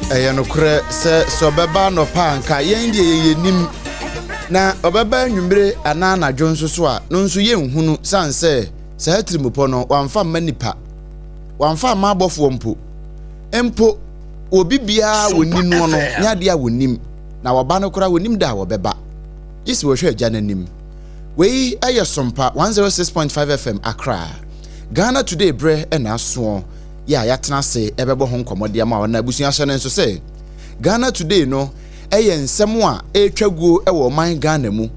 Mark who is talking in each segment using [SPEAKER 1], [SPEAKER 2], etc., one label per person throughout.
[SPEAKER 1] Ɛyɛ nokorɛ sɛ sɛ ɔbɛba anɔpa a anka yɛn deɛ yɛn yɛnim, na ɔbɛba anwummere anaa anadwo nso so a, no nso yɛnhunu, sane sɛ saa atirimpɔ no wamfa amma nnipa, wamfa amma abɔfoɔ mpo. Mpo obi biara a wɔnni noɔ no nyɛ adeɛ a wɔnim, na wɔba no koraa wɔnnim da a wɔbɛba, gye sɛ wɔhwɛ Agya no anim. Wei yɛ Sompa 106.5 FM Accra, Ghana Today berɛ na asoɔ. yɛ a yɛatena ase rebɛbɔ ho nkɔmmɔ de ama wo. Na abusua hyɛ no nso sɛ Ghana Today no yɛ nsɛm a ɛretwa guo wɔ ɔman Ghana mu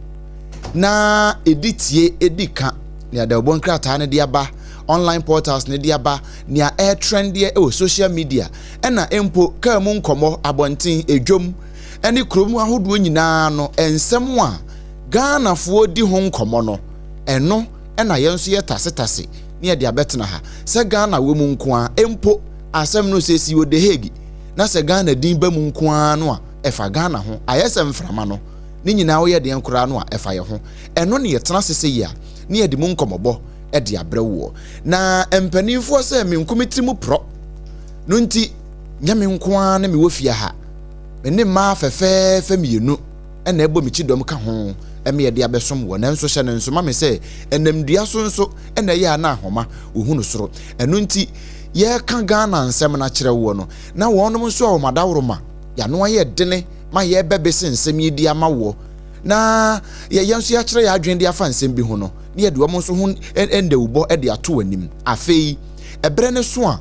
[SPEAKER 1] na ɛdi tie, ɛdi ka, nea dawubɔ nkrataa no de aba, online portals no de aba, nea ɛretrɛndeɛ wɔ social media, ɛna mpo kaa mu nkɔmmɔ, abɔnten, edwom, ne kurom ahodoɔ nyinaa no, nsɛm a Ghanafoɔ di ho nkɔmmɔ no, ɛno na yɛn nso yɛtasetase na yɛde abɛtena ha. Sɛ Ghana wɔ mu nko ara, mpo asɛm no sɛ esi wɔ The Hague na sɛ Ghana din ba mu nko ara no a, ɛfa Ghana ho. Ayɛ sɛ mframa no, ne nyinaa woyɛ deɛn koraa no a, ɛfa yɛn ho. Ɛno na yɛtena ase sei a, na yɛde mu nkɔmmɔbɔ de abrɛ woɔ. Na mpanimfoɔ sɛ me nko me tiri mu porɔ no nti, nyɛ me nko ara ne mewɔ fie ha. Me ne mmaa fɛfɛɛfɛ mmienu. na ɛbɔ me kyidɔm ka ho ma yɛde abɛsom woɔ. Nanso hyɛ no nso ma me sɛ, ɛnam dua so nso na ɛyɛ a na ahoma wɔhu no soro. Ɛno nti yɛreka Ghana nsɛm no akyerɛ woɔ no, na wɔnom nso a wɔn adaworoma, yɛn ano ayɛ dene ma yɛrebɛbese nsɛm yi de ama woɔ, na yɛ yɛn nso yɛakyerɛ yɛn adwene de afa nsɛm bi ho no, na yɛde wɔn nso ho nnawubɔ de ato w'anim. Afei, ɛberɛ no so a,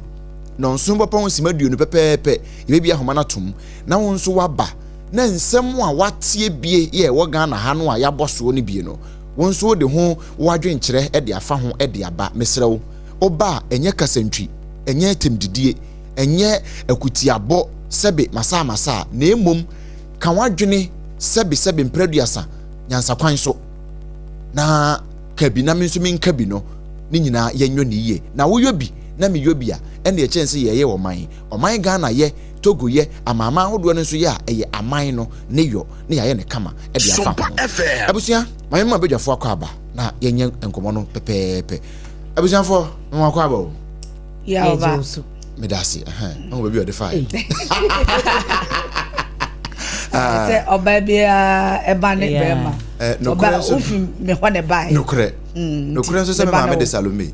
[SPEAKER 1] nnɔnson bɔpɔn simma 20 pɛpɛɛpɛ, yɛbɛbue ahoma no atom, na wo nso woaba. na nsɛm a woateɛ bie yɛ ɛwɔ Ghana ha no a yɛabɔ soɔ no bie no, wo nso wode ho wo adwenkyerɛ de afa ho de aba. Mesrɛ wo, woba a, ɛnyɛ kasantwi, ɛnyɛ atɛmdidie, ɛnyɛ akutiabɔ sɛbe masaa masaa, na mmom ka w'adwene sɛbe sɛbe mprɛduasa nyansakwan so na ka bi na me nso menka bi no, ne nyinaa yɛnyɔ ne yie. Na woyɔ bi na meyɔ bi a, ɛnna ɛkyɛn sɛ yɛyɛ ɔman. Ɔman Ghana yɛ Togo yɛ, amanaman ahodoɔ no nso yɛ a, ɛyɛ aman no ne yɔ na yɛayɛ no kama de afa ho. Abusua, ma me mma badwafoɔ akɔ aba na yɛnyɛ nkɔmmɔ no pɛpɛɛpɛ. Abusuafoɔ, mema akɔ aba o.
[SPEAKER 2] Yɛgye wo so.
[SPEAKER 1] Meda ase. Ɛhɛn, ɛho baabi a ɔde faeɛ.
[SPEAKER 2] Sɛ ɔbaa biara ɛba ne bɛrima. Ɔbaa wofi me hɔ na ɛbaeɛ.
[SPEAKER 1] Nokorɛ. Nokorɛ nso sɛ me maame de Salome.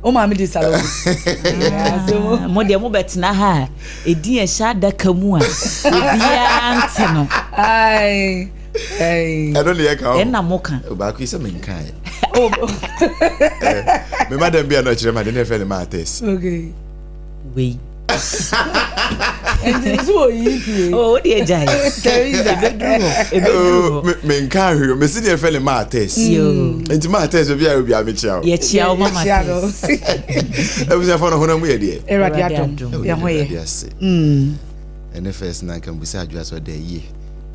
[SPEAKER 2] Wo maame di Salome.
[SPEAKER 3] Ah, mo deɛ mobɛtena ha a ɛdin ɛhyɛ adaka mu a obiara nte no.
[SPEAKER 1] Ɛno ne yɛka o.
[SPEAKER 3] Ɛna mo ka.
[SPEAKER 1] Baako yi sɛ menkae. Me madam bi a na ɔkyerɛ ma de ne fɛ ne ma atɛs.
[SPEAKER 2] Okay.
[SPEAKER 3] Wei.
[SPEAKER 2] Nti nso wɔ yi pie.
[SPEAKER 3] O o deɛ gya yi.
[SPEAKER 2] Teresa.
[SPEAKER 3] Ebeduru hɔ. Ebeduru hɔ.
[SPEAKER 1] Menka ahwɛ o. Mesi deɛ fɛ ne ma atɛs. Nti ma atɛs obi a obi a mekyia o.
[SPEAKER 3] Yɛkyia o mama atɛs.
[SPEAKER 1] Abusuafo no honam mu yɛ deɛ.
[SPEAKER 2] Awurade adom. Yɛn ho yɛ.
[SPEAKER 1] Awurade ase. Ɛne fɛs na nka mbusa adwoa sɛ ɔda yie.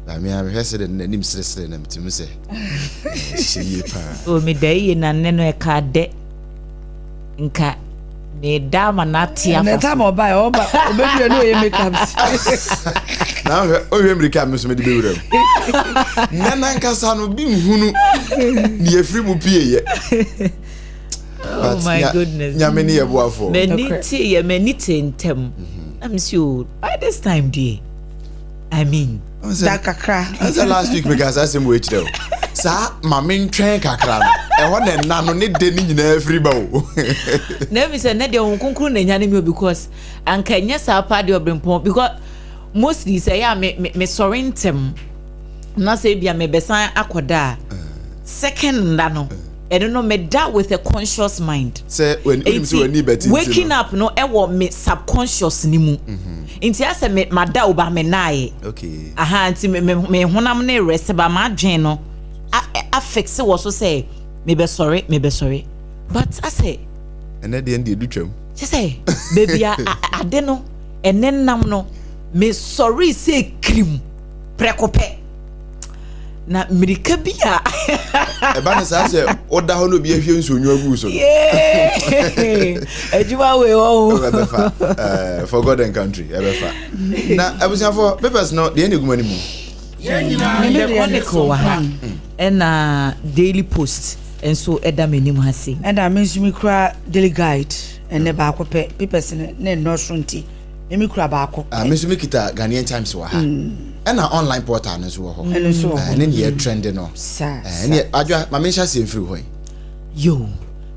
[SPEAKER 1] Maame a mehwɛ sɛ de n'anim seresere na metumi sɛ hyɛ yie paa.
[SPEAKER 3] O meda yie na nnɛ no ɛka dɛ. Nka meda ama no ate afa so.
[SPEAKER 2] Ɛnɛ time ɔba yɛ ɔba ɔbɛdua ne ɔyɛ makeup.
[SPEAKER 1] Na ɔhwɛ ɔhwɛ mmirika a mi nso mede bɛwura mu. Na nankasa no bi nhunu ne yɛfiri mu pie yɛ.
[SPEAKER 3] Oh my goodness.
[SPEAKER 1] Nyame ne yɛ boafoɔ.
[SPEAKER 3] M'ani te yɛ m'ani te ntɛm. Na mi si o by this time deɛ. I mean.
[SPEAKER 2] Da kakra.
[SPEAKER 1] Sɛ last week meka saa asɛm wei kyerɛ o. Saa ma mentwɛn kakra no. Ɛhɔ na ɛna no ne de ne nyinaa firi ba o.
[SPEAKER 3] Na emi sɛ nɛ deɛ wɔn kronkron na enya ne mi o because anka nyɛ saa paa deɛ ɔbrempɔn because mostly sɛ ɛyɛ a me me mesɔre ntɛm na sɛ ebia mebɛsan akɔda a second nda no. Ɛno no meda with a conscious mind.
[SPEAKER 1] Sɛ wonim sɛ w'ani bɛte nti no.
[SPEAKER 3] Waking up no ɛwɔ me subconscious no mu. Nti asɛ me mada o ba me nnaeɛ.
[SPEAKER 1] Okay.
[SPEAKER 3] Aha nti me me me honam no rest ba m'adwene no a afixe wɔ so sɛ mebɛsɔre mebɛsɔre but asɛ.
[SPEAKER 1] Ɛnɛ deɛ ɛnde edu twam.
[SPEAKER 3] Kyɛ sɛ baabi a ade no ɛnɛ nam no mesɔree sɛ kirim prɛko pɛ. Na mmirika bi a.
[SPEAKER 1] Ɛba no saa sɛ woda hɔ na obi ahwie nsuo nwa agu so no.
[SPEAKER 3] Adwuma wei wɔ ho.
[SPEAKER 1] Ɛbɛfa eh, for God and country ɛbɛfa. Na abusuafoɔ papers no deɛ na egu mu anim.
[SPEAKER 3] The Chronicle wɔ ha ɛna Daily Post nso ɛda m'anim ha sei.
[SPEAKER 2] Ɛna me nso mekura Daily Guide ɛnɛ baako pɛ papers no ne nnɔɔso nti. Me kura baako.
[SPEAKER 1] Ah, me nso me kita Ghanaian Times wɔ ha. Ɛna online portal no nso wɔ hɔ.
[SPEAKER 2] Ɛno nso wɔ hɔ.
[SPEAKER 1] Ɛne neɛ trend no.
[SPEAKER 2] Saa.
[SPEAKER 1] Ɛne adwa ma me nhyɛ aseɛ mfiri hɔ yi.
[SPEAKER 3] Yo.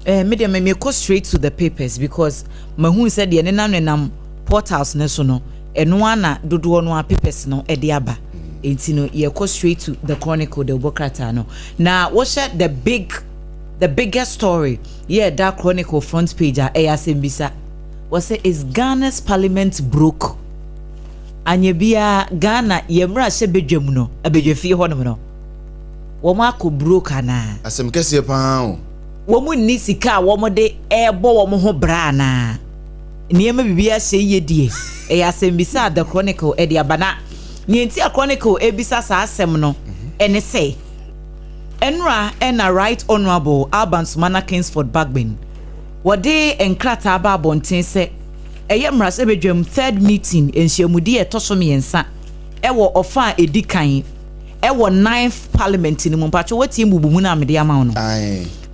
[SPEAKER 3] Eh, me deɛ me mekɔ straight to the papers because mahu sɛ deɛ nenam nenam portals no so no, ɛno ara na dodoɔ no ara papers no de aba. Enti no yɛkɔ straight to the Chronicle, the wobɔ krataa no. Na wohyɛ the big, the biggest story yɛ ɛda Chronicle front page a, ɛyɛ asɛmbisa. Wɔsɛ is Ghana's parliament broke? Anyɛ biara Ghana yɛn mmarahyɛ badwam no, abadwafie hɔnom no, wɔn akɔ broke anaa?
[SPEAKER 1] Asɛm kɛseɛ paa o.
[SPEAKER 3] Wɔn nni sika a wɔn de ɛrebɔ wɔn ho bra anaa? Nneɛma biribi ahyɛ yie deɛ, ɛyɛ asɛmbisa a The Chronicle de aba. Na nea nti a Chronicle rebisa saa asɛm no ne sɛ, ɛnora na Right Honourable Alban Sumana Kingsford Bagbin wɔde nkrataa ba abɔnten sɛ ɛyɛ mmarahyɛbadwam third meeting nhyiamudi a ɛtɔ so mmiɛnsa wɔ ɔfa a ɛdi kan wɔ ninth parliament no mu. Mpakyɛ woatie mbubumu no a mede ama wo no?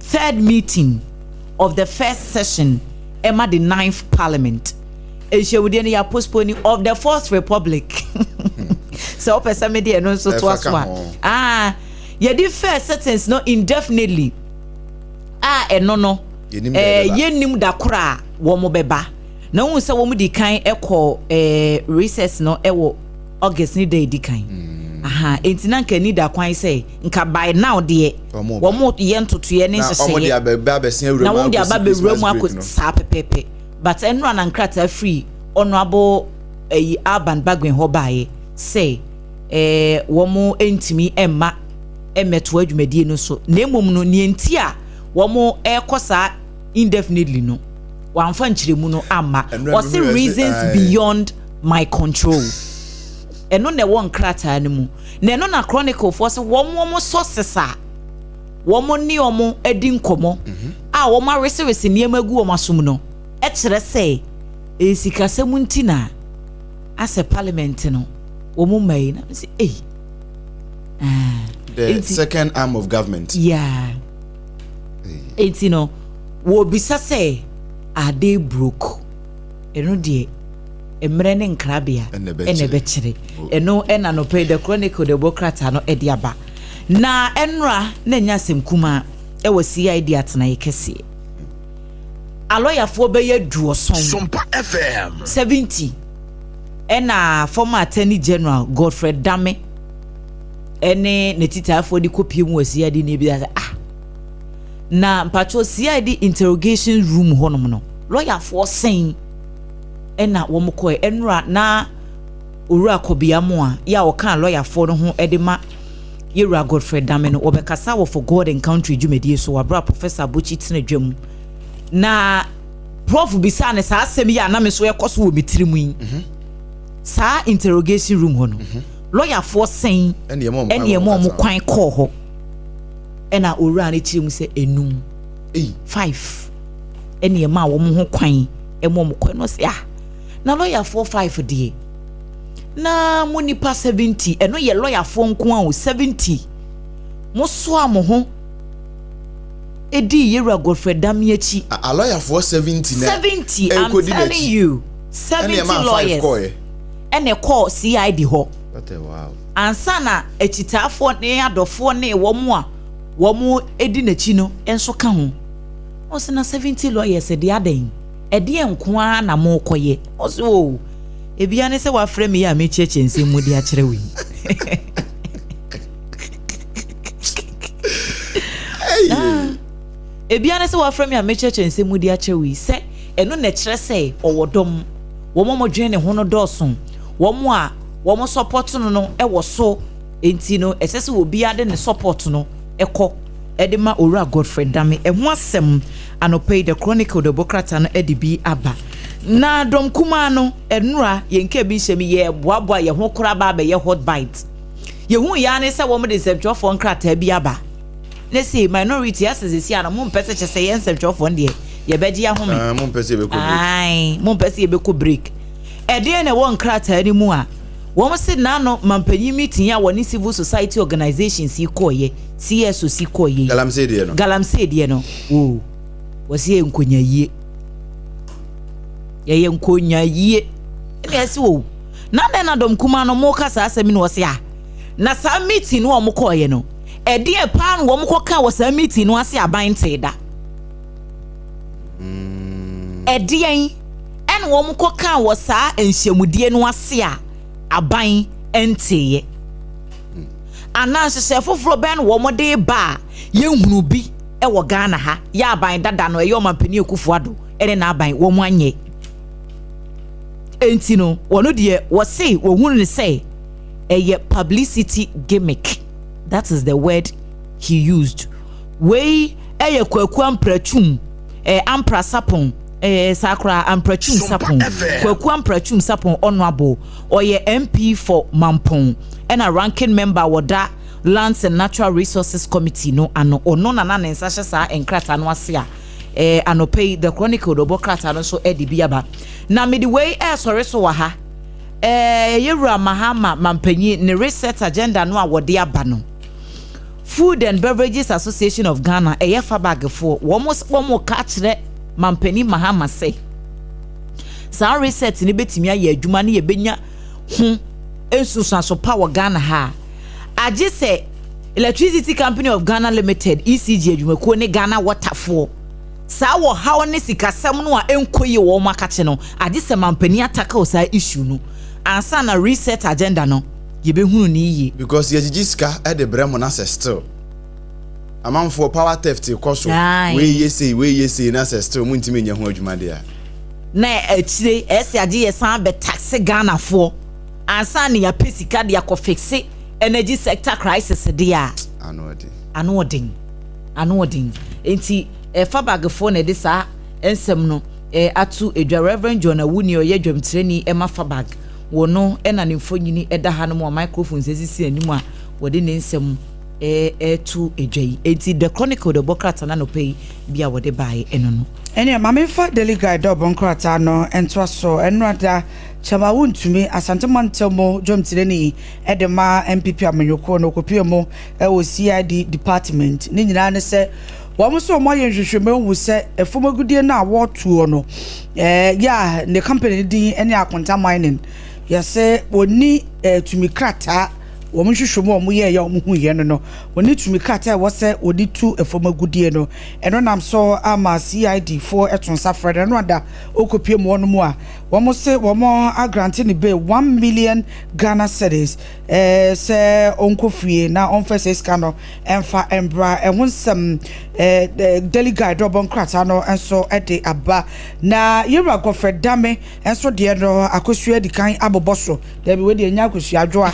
[SPEAKER 3] Third meeting of the first session ɛma the ninth parliament nhyiamudeɛ no yɛ postpone of the fourth republic. Sɛ wopɛ sɛ mede ɛno nso toa so a, ah, yɛde first sittings no indefinitely a ɛno no yɛnnim da koro a wɔn bɛba. Na wohu sɛ wɔn di kan kɔ recess no wɔ August ne da edi kan. Aha, enti na nka ani da kwan sɛ nka by now deɛ wɔn yɛ ntotoeɛ ne nhyehyɛeɛ na wɔn de aba bɛwura mu akɔ saa pɛpɛɛpɛ. But ɛnora na nkrataa firi Honourable ɛyi Alban Bagbin hɔ baeɛ sɛ wɔn ntumi mma mmɛtoa dwumadie no so, na mmom no nea nti a wɔn rekɔ saa indefinitely no wɔamfa nkyerɛmu no amma. Ɔse reasons beyond my control. Ɛno na ɛwɔ nkrataa no mu, na ɛno na Chronicle foɔ sɛ wɔn wɔn sources a wɔn ne wɔn adi nkɔmɔ a wɔn aresewese nneɛma agu wɔn asom no kyerɛ sɛ ɛyɛ sikasɛm nti na asɛ parliament no wɔn mma yi. Na sɛ ei.
[SPEAKER 1] Ah, the second arm of government.
[SPEAKER 3] Yeah. Enti no wɔbisa sɛ are they broke? Ɛno deɛ mmerɛ ne nkrabea ɛna ɛbɛkyerɛ. Ɛno ɛna nɔpɛ The Chronicle de bɔ krataa no ɛde aba. Na ɛnora na ɛnyɛ asɛm kumaa ɛwɔ CID atenaeɛ kɛseɛ. Alɔyafoɔ bɛyɛ 70.
[SPEAKER 4] Sompa FM.
[SPEAKER 3] 70 ɛna former Attorney General Godfred Dame ɛne n'akyitaafoɔ de kɔpie mu wɔ CID ne ebi sɛ ah, na mpatwɔ CID interrogation room hɔnom no lɔyafoɔ sɛn ɛna wɔn kɔɛ. Ɛnora na Owura Kɔbea mu a yɛ a ɔka lɔyafoɔ no ho ɛde ma yɛwura Godfred Dame no wɔbɛkasa wɔ For God and Country dwumadie so wɔ abere a Professor Abokyi tena dwam na Prof bisaa ne saa asɛm yi a na me nso ɛkɔ so wɔ me tiri mu yi. Saa interrogation room hɔ no lɔyafoɔ sɛn ɛne ɛma ɔmo kwan kɔɔ hɔ? Ɛna owura no kyerɛ mu sɛ enum, five ɛne ɛma wɔn ho kwan ɛma ɔmo kɔ. Ɛna ɔsɛ ah, na lɔyafoɔ five deɛ na mo nipa 70, ɛno yɛ lɔyafoɔ nko a o, 70 mo soa mo ho edi yɛwura Godfred Dame akyi.
[SPEAKER 1] Alɔyafoɔ 70 na
[SPEAKER 3] 70, I'm telling you, 70 lawyers ɛna ɛkɔɔ CID hɔ ansa na akyitaafoɔ ne adɔfoɔ ne wɔn a wɔn edi n'akyi no nso ka ho. Ɔsɛ na 70 lawyers de adan ɛdeɛ nko ara na mo kɔyɛ? Ɔsɛ o ebia ne sɛ wafrɛ mi yɛ a mekyerɛkyerɛ nsɛm mu de akyerɛ wo yi. Ebia ne sɛ wafrɛ mi a mekyerɛkyerɛ nsɛm mu de akyerɛ wo yi sɛ ɛno na ɛkyerɛ sɛ ɔwɔ dɔm. Wɔn a wɔdwene ne ho no dɔɔso, wɔn a wɔn support no no wɔ so, nti no ɛsɛ sɛ obiara de ne support no kɔ de ma Owura Godfred Dame. Ɛho asɛm anɔpa yi The Chronicle de bɔ krataa no de bi aba. Na dɔm kumaa no, ɛnora yɛn kaa bi nhyɛm yɛboaboa yɛn ho koraa ba abɛyɛ hot bite. Yɛhu yɛn ara ne sɛ wɔn de nsɛmtwerɛfoɔ nkrataa bi aba. Ne se minority asɛ sɛsi a no mo mpɛ sɛ kyɛ sɛ yɛn nsɛmtwerɛfoɔ no deɛ yɛbɛgye ahome.
[SPEAKER 1] Ah, mo mpɛ sɛ yɛbɛkɔ break.
[SPEAKER 3] Ae, mo mpɛ sɛ yɛbɛkɔ break. Ɛdeɛn na ɛwɔ nkrataa no mu a wɔn se n'ano mampanyin meeting a wɔne civil society organizations yi kɔɔyɛ, CSOs yi kɔɔyɛ yi.
[SPEAKER 1] Galamsey deɛ no.
[SPEAKER 3] Galamsey deɛ no. Oo, wɔse yɛ nkonyayie. Yɛyɛ nkonyayie. Ɛna ɛse o, na dɛn na dɔm kumaa no moka saa asɛm yi na ɔse ah, na saa meeting no a wɔn kɔɔyɛ no, ɛdeɛn paa na wɔn kɔkaa wɔ saa meeting no ase aban ntee da? Ɛdeɛn ɛna wɔn kɔkaa wɔ saa nhyiamudie no ase a aban nteeɛ? Anaa nhyehyɛɛ foforɔ bɛn na wɔn de ba a yɛnhunu bi wɔ Ghana ha, yɛ aban dada no, ɛyɛ Ɔmanpanin Akufo Addo ne n'aban wɔn anyɛ? Enti no, wɔn deɛ wɔse wɔhunu no sɛ ɛyɛ publicity gimmick. That is the word he used. Wei ɛyɛ Kwaku Ampratum, eh, Ampra Sapon, eh, saa koraa, Ampratum Sapon, Kwaku Ampratum Sapon Honorable, ɔyɛ MP for Mampong, ɛna ranking member wɔda Lands and Natural Resources Committee no ano. Ɔno na na ne nsa hyɛ saa nkrataa no ase a eh, anɔpa yi The Chronicle de ɔbɔ krataa no nso de bi aba. Na mede wei ɛresɔre so wɔ ha. Eh, Yɛwura Mahama mampanyin ne reset agenda no a wɔde aba no. Food and Beverages Association of Ghana, ɛyɛ FABAG foɔ, wɔn wɔn ka kyerɛ mampanin Mahama sɛ saa reset no bɛtumi ayɛ adwuma ne yɛbɛnya ho nsunsuanso pa wɔ Ghana ha a, agye sɛ Electricity Company of Ghana Limited, ECG adwumakuo ne Ghana Water foɔ saa wɔhaw ne sikasɛm no a ɛnkɔ yie wɔ wɔn akakye no, agye sɛ mampanin atackle saa issue no ansa na reset agenda no yɛbɛhunu no yie.
[SPEAKER 1] Because yɛgyegye sika de brɛ mo na sɛ still amanfoɔ power theft kɔ so, wei yɛ sei, wei yɛ sei na sɛ still montumi nyɛ ho adwuma deɛ a.
[SPEAKER 3] Na akyire ɛsɛ agye yɛ san bɛ taxe Ghanafoɔ ansa na yɛapɛ sika de akɔ fixe energy sector crisis deɛ a.
[SPEAKER 1] Ano ɔden.
[SPEAKER 3] Ano ɔden. Ano ɔden. Enti eh, Fabagfoɔ na ɛde saa nsɛm no eh, ato dwa. Rev. John Awuni a ɔyɛ dwamtirani ma Fabag wɔ no na ne mfonini da hanom a microphones sisi n'anim a wɔde ne nsɛm reto dwa yi. Enti The Chronicle de ɔbɔ krataa no anɔpa yi bi a wɔde baeɛ ɛno no.
[SPEAKER 2] Ɛneɛ ma memfa Daily Guide dɔɔbɔ nkrataa no ntoa so. Ɛnora da, Kyɛm a Wontumi, Asante Mantam mu dwamtirani de ma NPP amanyɔkuo no, ɔkɔpuee mu wɔ CID Department. Ne nyinaa ne sɛ, wɔn nso wɔayɛ nhwehwɛmu ahu sɛ fam agudeɛ no a wɔretoɔ no, yɛ a ne company no din ne Akonta Mining, yɛsɛ wɔnni tumi krataa, wɔn nhwehwɛmu a wɔyɛeɛ a wɔhuiɛ no no, wɔnni tumi krataa a ɛwɔ sɛ wɔde tu fam agudeɛ no. Ɛno nam so ama CID foɔ to nsa frɛ no. Ɛno ada ɔkɔpue mu hɔ nom a, wɔn se wɔn agrante ne bail 1 million Ghana cedis sɛ ɔnkɔ fie na ɔmfa saa sika no mfa mbra. Ɛho nsɛm Daily Guide ɔbɔ nkrataa no nso de aba. Na Yɛwura Godfred Dame nso deɛ no akosua adi kan abobɔ so. Dabi, wei deɛ ɛnyɛ akosua, adwoa.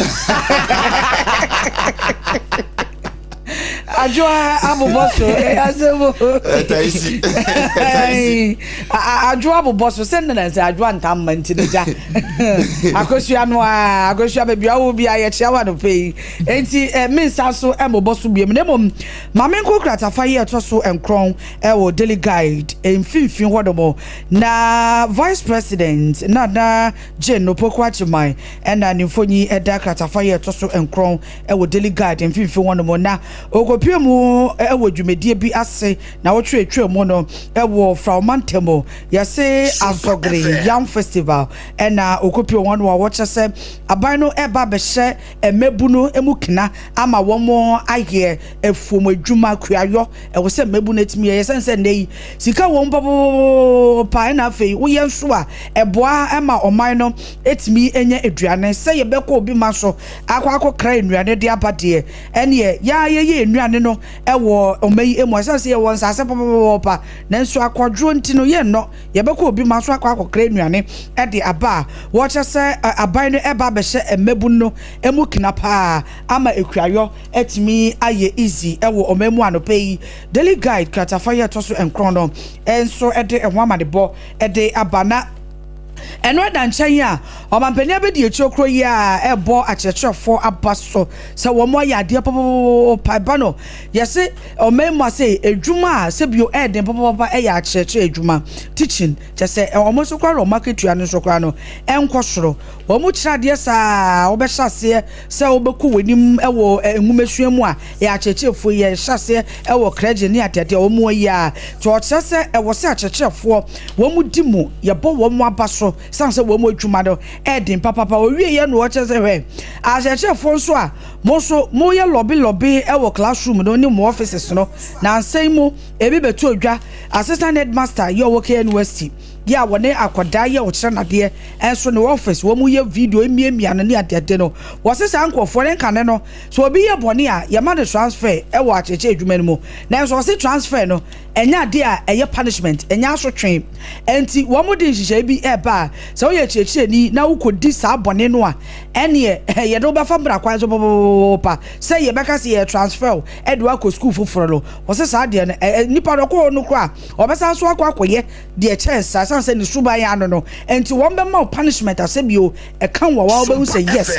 [SPEAKER 2] Adwoa abobɔ so asɛm o.
[SPEAKER 1] Ɛtaisi. Ɛtaisi.
[SPEAKER 2] Adwoa abobɔ so sɛ nna sɛ adwoa ntam ma nti ne gya. Akosua no a akosua baabi a wɔ bi a yɛkyea wa no pɛ yi. Enti me nsa so mmobɔ so biom. Na mmom ma menkɔ kratafa yi a ɛtɔ so nkron wɔ Daily Guide mfimfini hɔ nom. Na Vice President Nana Jane Opoku Agyemang ɛna ne mfonyin ɛda kratafa yi a ɛtɔ so nkron wɔ Daily Guide mfimfini hɔ nom. Na ɔkɔpue mu wɔ dwumadie bi ase na wɔtwerɛtwerɛ mu no wɔ Frawoma ntam, yɛse Azɔgere Yam Festival ɛna ɔkɔpue hɔ no a wɔkyerɛ sɛ aban no ɛba abɛhyɛ mmabunu mu kena ama wɔn ayɛ afuom adwuma kuayɔ. Ɛwɔ sɛ mmabunu atumi yɛ sɛne sɛ nnɛ yi sika wɔ mu papaapa, ɛna afei woyɛ nso a ɛboa ma ɔman no ɛtumi nya aduane sɛ yɛbɛkɔ obi ma so akɔ akɔkra nnuane de aba deɛ, ɛneɛ yɛa yɛyɛ nnuane no ɛwɔ ɔman yi mu. Ɛsɛne sɛ yɛwɔ nsase papaapa, nanso akɔdwoɔ nti no yɛnnɔ yɛbɛkɔ obi ma so akɔ akɔkra nnuane de aba a wɔkyɛ sɛ aban no ɛba abɛhyɛ mmabunu no mu kena paa ama ekuayɔ atumi ayɛ easy ɛwɔ ɔman mu. Anɔpɛ yi Daily Guide kratafa yi ɛtɔ so nkron no nso ɛde ɛho amanebɔ ɛde aba. Na ɛno ɛda nkyɛn a ɔmampanin abɛdi akyire koro yi a ɛbɔ akyerɛkyerɛfoɔ aba so sɛ wɔn ayɛ adeɛ papaapa ɛba no yɛse ɔman mu ase edwuma a sɛbio ɛɛden papaapa ɛyɛ akyerɛkyerɛ adwuma, teaching, kyɛ sɛ wɔn nso koraa wɔn akatua no nso koraa no ɛnkɔ soro. Wɔn kyerɛ adeɛ saa wɔbɛhyɛ aseɛ sɛ wɔbɛkɔ wɔn anim ɛwɔ nwumasua mu a yɛ akyerɛkyerɛfoɔ yi yɛhyɛ aseɛ ɛwɔ krɛgye ne adeade a wɔn ayi a nti ɔkyerɛ sɛ ɛwɔ sɛ akyerɛkyerɛfoɔ wɔn di mu yɛbɔ wɔn aba so. so sane sɛ wɔn adwuma no ɛden papapa. Ɔwieɛ no ɔkyerɛ sɛ hwɛ akyerɛkyerɛfoɔ nso a mo nso moyɛ lɔbe lɔbe wɔ classroom no ne mo offices no nansa yi mu ebi bɛto odwa assistant headmaster yɛ ɔwɔ KNUST yɛ a wɔne akwadaa yɛ ɔkyerɛ nadeɛ nso ne office wɔn yɛ video emiamia no ne adeade no. Wɔse saa nkurɔfoɔ ne nkane no so obi yɛ bɔne a yɛma no transfer wɔ akyerɛkyerɛ adwuma no mu, nanso ɔse transfer no ɛnyɛ adeɛ a ɛyɛ punishment, ɛnyɛ asotwe. Nti wɔn de nhyehyɛe bi ɛreba a sɛ woyɛ kyerɛkyerɛni na wokɔdi saa bɔne no a, ɛneɛ yɛde wobɛfa mmara kwan so papaapa sɛ yɛbɛka sɛ yɛ transfer wo ɛde wakɔ sukuu foforɔ no. Wɔse saa deɛ no nipa no ɔkɔ hɔ no koraa ɔbɛsan so akɔ akɔyɛ deɛ kyɛn saa san sɛ ne suban ano no. Nti wɔn bɛma wo punishment asɛ bio ɛka wɔ wa wobɛhu sɛ yes,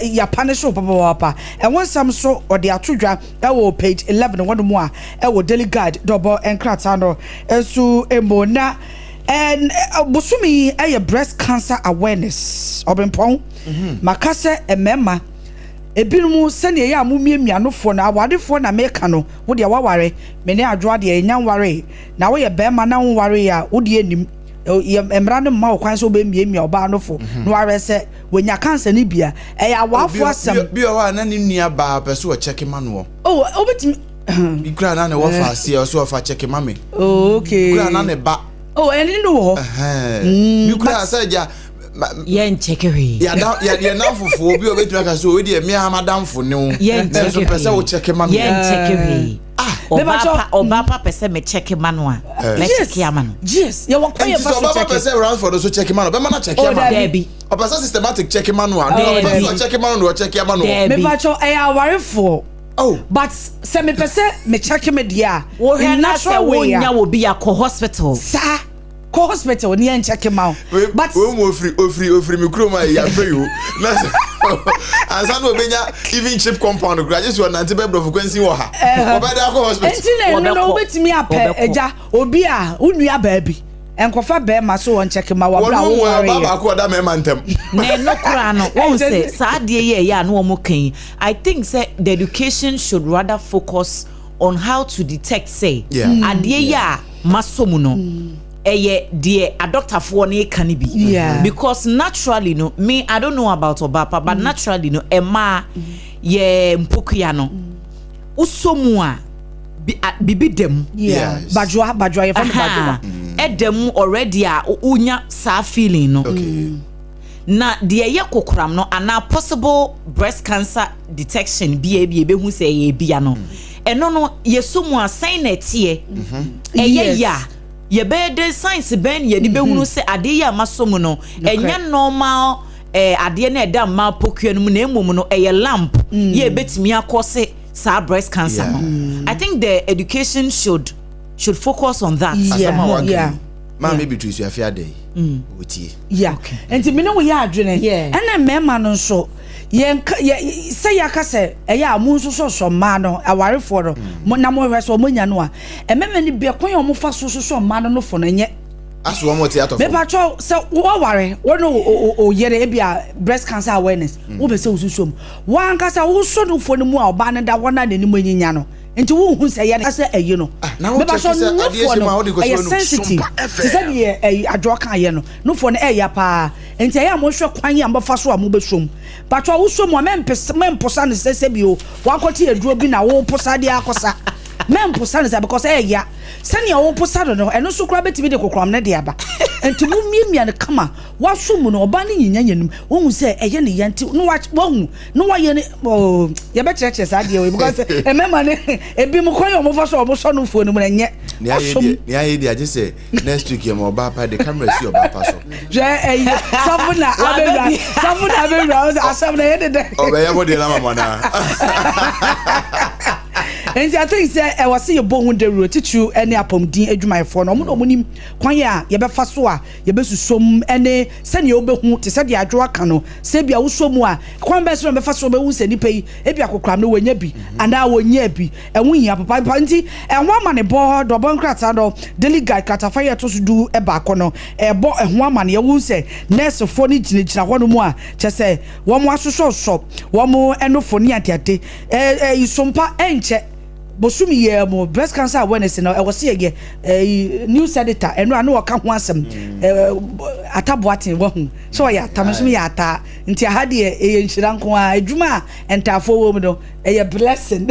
[SPEAKER 2] yɛ punish wo papaapa. Ɛho nsɛm so ɔde ato dwa ɛwɔ page 11 wɔn mu a ɛwɔ Daily Guide dɔbɔ nkrataa no nso emu. Na bosomi yi ɛyɛ breast cancer awareness. Ɔbɛnpɔn maka sɛ mmarima ebinom sɛnea ɛyɛ a mo miamia nofoɔ no awarefoɔ na meka no, wo deɛ waware, me ne adwoa deɛ ɛnya nware. Na woyɛ bɛrima na wonware a, wo deɛ nim yɛ mmara no mma wo kwan sɛ wobɛmiamia ɔbaa no fo na warɛ sɛ wɔnya cancer no bia ɛyɛ awaafo asɛm.
[SPEAKER 1] Bi wɔ hɔ a na ne nua baa pɛ so ɔkyɛke ma noɔ.
[SPEAKER 2] Oh, wobɛtumi.
[SPEAKER 1] Bi kura na ne wɔfa aseɛ ɔso ɔfa kyɛke ma me.
[SPEAKER 2] Oh, okay.
[SPEAKER 1] Bi kura na ne ba.
[SPEAKER 2] Oh, ɛne no wɔ
[SPEAKER 1] hɔ. Bi kura sɛ gya.
[SPEAKER 3] Yɛn nkyɛke hwee.
[SPEAKER 1] Yɛda yɛ nam fufuo bi a obetumi aka so oyi deɛ mmea amadamfo ne wo.
[SPEAKER 3] Yɛn nkyɛke
[SPEAKER 1] hwee. Nanso pɛ sɛ wo kyɛke ma me.
[SPEAKER 3] Yɛn nkyɛke hwee.
[SPEAKER 1] Ah.
[SPEAKER 3] Ɔbaa pa, ɔbaa pa pɛ sɛ me kyɛke ma no a, mɛ kyɛke ama no.
[SPEAKER 2] Yes, yɛ wɔ kwan yɛ fa so kyɛke.
[SPEAKER 1] Nti sɛ ɔbaa pa pɛ sɛ Ransford so kyɛke ma no, bɛma na kyɛke ama no.
[SPEAKER 3] Daabi.
[SPEAKER 1] Ɔpɛ sɛ systematic kyɛke ma no a, deɛ ɔpɛ so ɔkyɛke ma no na ɔkyɛke ama no.
[SPEAKER 3] Daabi.
[SPEAKER 2] Mepakyɛw, ɛyɛ awarefoɔ.
[SPEAKER 1] Oh.
[SPEAKER 2] But sɛ mepɛ sɛ me kyɛke me deɛ a,
[SPEAKER 3] wohwɛ na sɛ
[SPEAKER 2] natural way a.
[SPEAKER 3] Wonya wɔ bi akɔ hospital.
[SPEAKER 2] Saa kɔ hospital ne yɛn kyɛke ma wo. But
[SPEAKER 1] wei mu ofiri mi kurom a yɛafɛ yi o na sɛ ansa na obenya even chip compound kura gye sɛ ɔnante bɛ borɔfo kwansin wɔ ha ɔbɛde akɔ hospital.
[SPEAKER 2] Nti na ɛno no
[SPEAKER 3] Wɔbɛkɔ.
[SPEAKER 2] wobɛtumi apɛ
[SPEAKER 3] Wɔbɛkɔ.
[SPEAKER 2] agya obi a wo nua baabi nkɔfa bɛrima so wɔn kyɛke ma wabra
[SPEAKER 1] wɔn
[SPEAKER 2] wo
[SPEAKER 1] mu ɔbaa
[SPEAKER 2] wareɛ.
[SPEAKER 1] baako ɔda mɛɛma ntɛm.
[SPEAKER 3] Na ɛno koraa no, wɔn sɛ saa adeɛ yi a ɛyɛ a na wɔn kan yi, I think sɛ the education should rather focus on how to detect sɛ adeɛ yi a masɔ mu no ɛyɛ deɛ adɔktafoɔ no ka no bi. Because naturally no, me, I don't know about ɔbaapa, but naturally no, ɛmaa yɛ mpokua no wosɔ mu a bibi da mu.
[SPEAKER 2] Badwoa, badwoa, yɛfrɛ no badwoa.
[SPEAKER 3] Ɛda mu already a wonya saa feeling no. Na deɛ ɛyɛ kokoram no anaa possible breast cancer detection bi a ebi ebehu sɛ ɛyɛ bia no, ɛno no yɛsɔ mu a sɛn na ɛteɛ, ɛyɛ ya yɛbɛyɛ de science bɛn na yɛde bɛhunu sɛ adeɛ yi a masɔ mu no ɛnyɛ normal adeɛ na ɛda mmaa pokua no mu, na emom no ɛyɛ lump yɛ ebɛtumi akɔ se saa breast cancer no. I think the education should focus on that.
[SPEAKER 1] Asɛm a waka yi, maame Beatrice Afi ada yi wɔtie.
[SPEAKER 2] Yeah, nti me ne wo yɛ adwene. Ɛna mmarima no nso yɛn yɛ sɛ yɛaka sɛ ɛyɛ a mo nso sɔsɔ mmaa no awarefoɔ no mo na mo hwɛ sɛ ɔmo nya no a, mmarima no bi kwan a ɔmo fa so sosɔ mmaa no nofo no nyɛ.
[SPEAKER 1] Aso wɔn te atɔ fam.
[SPEAKER 2] Mepatwɔ sɛ wɔware wɔne o yere ebi a breast cancer awareness wopɛ sɛ wosusuo mu, wɔn ankasa wosɔ nofoɔ no mu a ɔbaa no da hɔ na n'anim anyinya no nti wohu sɛ yɛ sɛ ɛyi no.
[SPEAKER 1] Ah, na wo
[SPEAKER 2] mepatwɔ
[SPEAKER 1] kyerɛ sɛ adeɛ
[SPEAKER 2] nufoɔ
[SPEAKER 1] hyɛ mu a
[SPEAKER 2] no
[SPEAKER 1] wode kɔhyɛ
[SPEAKER 2] ɛyɛ
[SPEAKER 1] w'anum.
[SPEAKER 2] sensitive te sɛ deɛ ɛyi adwoɔ kan yɛ no, nufoɔ no ɛyɛ paa nti ɛyɛ a mohwɛ kwan yi a mobɛfa so a mobɛsom. Patwɔ wosɔ mu a, mɛmposa no sɛ sɛ bio wakɔte aduro bi na woposa de akɔsa. Mɛmposa no sɛ because ɛyɛ sɛnea woposa no no, ɛno nso koraa bɛtumi de kokoram no de aba. Nti momiamia no kama waso mu no, ɔbaa no nyinya nyanim wohu sɛ ɛyɛ ne ya nti na wahu na wayɛ ne oh, yɛbɛkyerɛkyerɛ saa deɛ wei because mmarima no ebi mu kwan a wɔfa so a wɔsɔ no fuo no mu no ɛnyɛ
[SPEAKER 1] nea ayɛ
[SPEAKER 2] wasom
[SPEAKER 1] deɛ, nea ayɛ deɛ agye sɛ next week yɛ ma ɔbaa pa de camera si ɔbaa pa so.
[SPEAKER 2] Hwɛ, ɛyi sɔfo na abɛwura, sɔfo na abɛwura ɔsɛ asɛm na ɛyɛ deda.
[SPEAKER 1] Ɔbɛyɛ mo deɛ na mama naa.
[SPEAKER 2] Nti I think sɛ ɛwɔ sɛ yɛbɔ ho dawuro, titiriw ne apɔmuden adwumayɛfoɔ no, ɔmo na ɔmo nim kwan a yɛbɛfa so a yɛbɛsusom ne sɛnea wobɛhu te sɛ deɛ adwo aka no sɛ ebi a wosɔ mu a, kwan bɛn so na bɛfa so wobɛhu sɛ nipa yi ebi akokoram no wɔnya bi anaa wɔnya bi. Ɛho hia papa nti ɛho amanebɔ dɔbɔ nkrataa no Daily Guide kratafa yɛ ɛto so 11 no ɛbɔ ɛho amaneɛ. Wohu sɛ nɛɛsefoɔ no gyinagyina hɔ no mu a kyɛ sɛ wɔn asosɔsɔ wɔn ɛnofo ne adeade ɛɛ ɛyi sompa ɛnkyɛ. Bosom yi ara mu breast cancer awareness no ɛwɔ sɛ yɛyɛ ɛyi news editor ɛno a na ɔka ho asɛm ɛɛ Ata Boateng wahu sɛ ɔyɛ ata me nso meyɛ ata nti aha deɛ ɛyɛ nhyira nko ara adwuma a ntaafoɔ wɔ mu no ɛyɛ blessing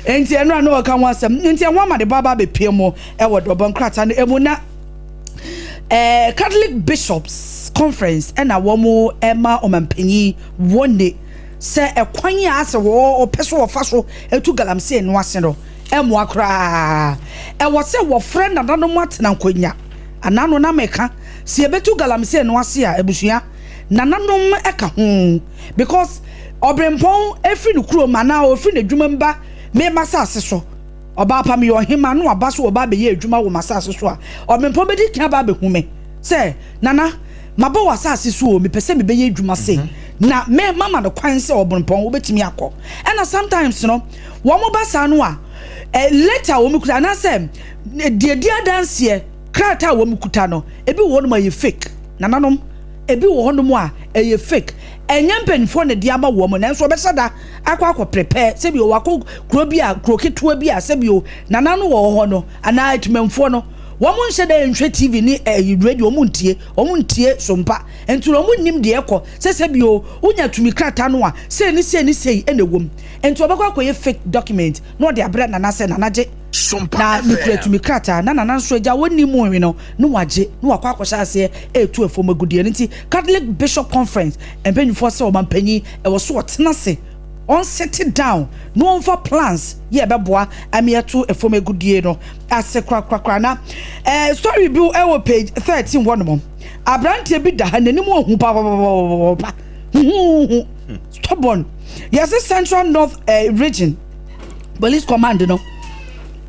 [SPEAKER 2] nti ɛno a na ɔka ho asɛm nti ɛho ama de ba aba abɛpie mu ɛwɔ dɔbɔ nkrataa no ɛmu na ɛɛ Catholic Bishops Conference ɛna wɔn ɛma ɔmampanyin wɔn ne sɛ ɛkwan a asɛ wɔpɛ sɛ wɔfa so tu galamsey no ase no mmoa koraa. Ɛwɔ sɛ wɔfrɛ nananom atena nkonnwa. Anaa no na meka sɛ yɛbɛtu galamsey no ase a, abusua, nananom ka ho. Because ɔberempɔn firi ne kurom anaa ɔfiri n'adwuma mu ba me m'asase so. Ɔbaa pa meyɛ ɔhemmaa na waba so ɔba abɛyɛ adwuma wɔ m'asase so a, ɔberempɔn bɛdi kan aba abɛhu me sɛ, Nana, maba w'asase so o, mepɛ sɛ mebɛyɛ adwuma sei. Na me mama no kwan sɛ ɔberempɔn wobɛtumi akɔ. Ɛna sometimes no, wɔn ba saa no a, eh, letter a wɔn kuta anaasɛ deɛ di adanseɛ krataa a wɔn kuta no, ebi wɔ hɔnom a ɛyɛ fake. Nananom, ebi wɔ hɔnom a ɛyɛ fake. Ɛnyɛ mpanimfoɔ na ɛde ama wɔn, nanso wɔbɛhyɛ da akɔ akɔ prepare sɛbi o wakɔ kuro bi a kuro ketewa bi a sɛbi o nana no wɔ hɔ no anaa atumanfoɔ no wɔn nhyɛ da nhwɛ TV ne ɛyi radio wɔn ntie wɔn ntie sompa nti wɔn nnim deɛ ɛkɔ sɛ sɛbi o wonya tumi krataa no a sei ne sei ne sei ɛna ɛwɔ mu nti wɔbɛkɔ akɔyɛ fake document na ɔde abrɛ nana sɛ nana gye na mekura tumi krataa na nana nso agya wɔnni mu nwe no na wagye na wakɔ akɔhyɛ aseɛ ɛretu ɛfam agudeɛ no nti Catholic Bishop Conference mpanyinfoɔ sɛ ɔmanpanyin ɛwɔ so ɔtena ase ɔnsete down na ɔmfa plans yɛ ɛbɛboa ama yɛto ɛfam agudie no ase korakorakora na eh, story bi ɛwɔ page 13 hɔ nom aberanteɛ bi da ha n'anim ohu papapapapa huhuhu stubborn yɛse Central North eh, Region Police Command no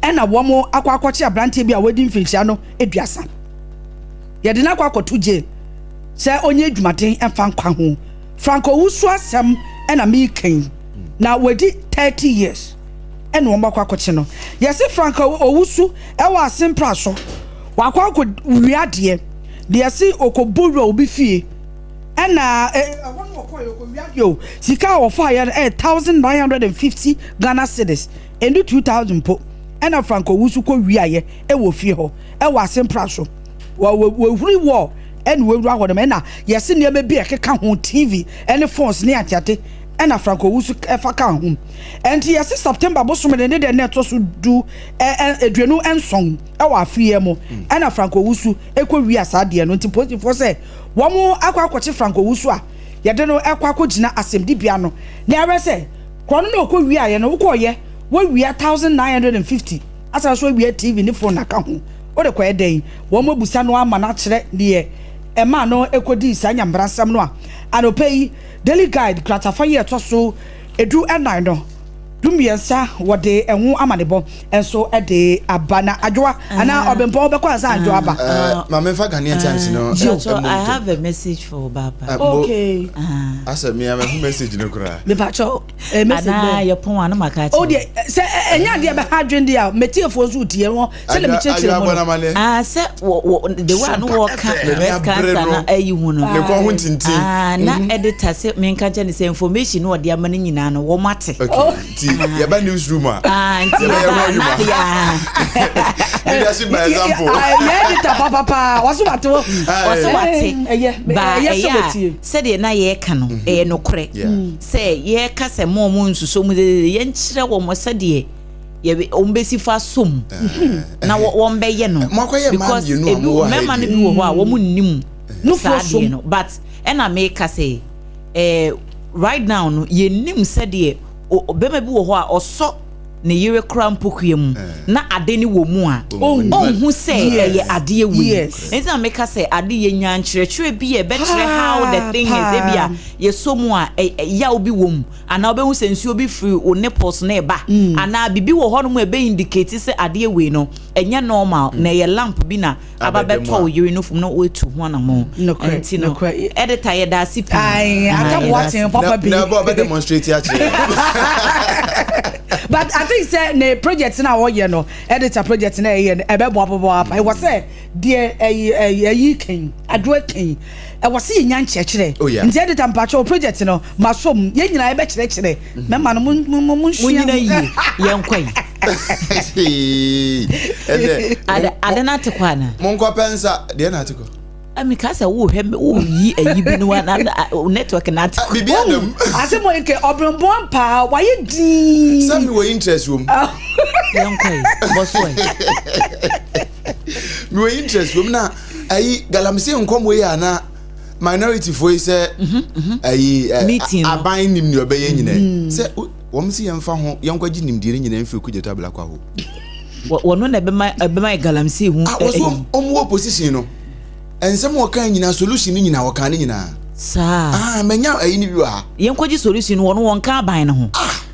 [SPEAKER 2] ɛna wɔn akɔ akɔkye aberanteɛ bi a wadi mfinhyia no aduasa yɛde no akɔ akɔto jail sɛ ɔnyɛ adwumaden mfa nkwa ho Frank Owusu asɛm ɛna meka yi na wadi 30 years ɛna wɔn akɔ akɔkye no yɛse Frank Owusu ɛwɔ asempra so wakɔ akɔ wia adeɛ deɛ yɛse ɔkɔbɔ wura obi fie ɛna ɛhɔ no wɔkɔ yɛ ɔkɔ wia adeɛ o sika a wɔfa yɛ no ɛyɛ 1950 Ghana cedis ɛndu 2000 mpo ɛna Frank Owusu kɔ wia yɛ ɛwɔ fie hɔ ɛwɔ asempra so wɔhuri wɔ ɛna wɔawura hɔ nom ɛna yɛse nneɛma bi a ɛkeka ho TV ɛne phones ne ateate ɛna Frank Owusu ɛfa ka ho ɛnti yɛse September bosome ne ne deɛ na ɛtɔ so du 27 ɛwɔ afeɛ mu ɛna Frank Owusu ɛkɔ wia saa deɛ no nti polisifoɔ sɛ wɔn akɔ akɔkye Frank Owusu a yɛde no ɛkɔ akɔgyina asɛmdibea no na ɛwɛ sɛ korɔ no na ɔkɔ wiaeɛ no wokɔɔyɛ wɔwia 1950 asan so awia TV ne phone aka ho wode kɔyɛ dɛn wɔn abusa no ama no akyerɛ deɛ ɛmaa no ɛkɔdii saa nyambrasɛm no a anɔpɛ yi Daily Guide kratafa yi ɛtɔ so 14 no 13 wɔde ɛho amanebɔ nso de aba na adwoa anaa ɔbɛnpɔn bɛkɔ ansa adwoa aba.
[SPEAKER 1] Maame nfa Ghanaian Times no.
[SPEAKER 3] So I have a message for Baba.
[SPEAKER 2] Okay.
[SPEAKER 1] Asɛ mi ama hu message no koraa.
[SPEAKER 2] Mepakyɛw message bɛn.
[SPEAKER 3] Anaa yɛ pɔn ano maka akyerɛ.
[SPEAKER 2] O deɛ sɛ ɛnyɛ adeɛ bɛha adwene deɛ a mɛtiefoɔ nso tie wɔn sɛ na mekyerɛkyerɛ mu no.
[SPEAKER 3] Ah sɛ wɔ wɔ the way a no wɔka breast cancer na ayi ho no.
[SPEAKER 1] Ne kɔn ho tintin.
[SPEAKER 3] Ah na editor sɛ menka nkyɛn ne sɛ information no ɔde ama no nyinaa no wɔn ate.
[SPEAKER 1] Okay nti yɛba newsroom a.
[SPEAKER 3] Ah nti
[SPEAKER 1] yɛbɛyɛ ho
[SPEAKER 3] adwuma.
[SPEAKER 1] Leadership by example.
[SPEAKER 2] Yɛ editor papapa wɔso wate wɔ.
[SPEAKER 3] Wɔso wate. Ba ɛyɛ a sɛdeɛ na yɛreka no ɛyɛ nokorɛ sɛ yɛreka sɛ mo ɔmo nsuso mu yɛnkyerɛ wɔn sɛdeɛ yɛbɛ wɔn bɛsi fa som na wɔn bɛyɛ no because ebi mmarima no bi wɔ hɔ a wɔn nnim saa adeɛ no but ɛna meka sɛ ɛɛ right now no yɛnnim sɛdeɛ bɛrima bi wɔ hɔ a ɔsɔ ne yere kora mpokua mu na ade ne wɔ mu a ɔnhu sɛ ɛyɛ adeɛ wei nti na meka sɛ ade yɛnya nkyerɛkyerɛ bi a ɛbɛkyerɛ how the thing is ebi a yɛsɔ mu a yaw bi wɔ mu anaa wobɛhu sɛ nsuo bi firi wo nipples na ɛba anaa biribi wɔ hɔnom a ɛbɛ indicate sɛ adeɛ wei no ɛnyɛ normal na ɛyɛ lump bi na aba bɛtɔ wo yere no fam na woatu ho anammɔn nti no editor yɛda ase pii
[SPEAKER 2] aka boaten papa bi
[SPEAKER 1] na ɛbɔ ɔbɛ demonstrate akyerɛ.
[SPEAKER 2] But I think sɛ ne project na ɔyɛ no, editor project na ɛyɛ no, ɛbɛboa papaapa. Ɛwɔ sɛ deɛ ɛyi ɛyi ɛyi kan adoa kan ɛwɔ sɛ yɛnya nkyerɛkyerɛ.
[SPEAKER 1] Oh, yeah.
[SPEAKER 2] Nti editor mpakyɛ o project no ma so mu yɛn nyinaa yɛbɛkyerɛkyerɛ mɛma no mo mo mo mo nsua.
[SPEAKER 3] Mo nyina yie yɛnkɔ yi.
[SPEAKER 1] Ɛnɛ
[SPEAKER 3] Ade ade no ate kɔ anaa?
[SPEAKER 1] monkɔ pɛ nsa deɛ na ate kɔ.
[SPEAKER 3] Ami ka sɛ wohwɛ me woyi ayi bi no na network na ate.
[SPEAKER 1] Biribi adam.
[SPEAKER 2] Asɛm wɔ nke ɔbrɛmbɔn paa wayɛ dii.
[SPEAKER 1] Sɛ mi wɔ interest wɔ mu.
[SPEAKER 3] Yɛnkɔ yi bɔ so yi.
[SPEAKER 1] Mi wɔ interest wɔ mu na ayi galamsey nkɔmɔ yi ana minority fo yi sɛ ayi aban nim nea ɔbɛyɛ nyinaa sɛ wɔn si yɛn fa ho yɛn kɔ gye nimdeɛ ne nyinaa mfiri Kudjeto Ablakwa hɔ.
[SPEAKER 3] Wɔn na ɛbɛma ɛbɛma galamsey ho.
[SPEAKER 1] Ah wɔn so wɔn wɔ position no. Nsɛm a wɔka nyinaa solution no nyinaa wɔka ne nyinaa.
[SPEAKER 3] Saa.
[SPEAKER 1] Ah manya ayi no bi wɔ ha.
[SPEAKER 3] Yɛn kɔgye solution no wɔn wɔn ka aban no ho.
[SPEAKER 1] Ah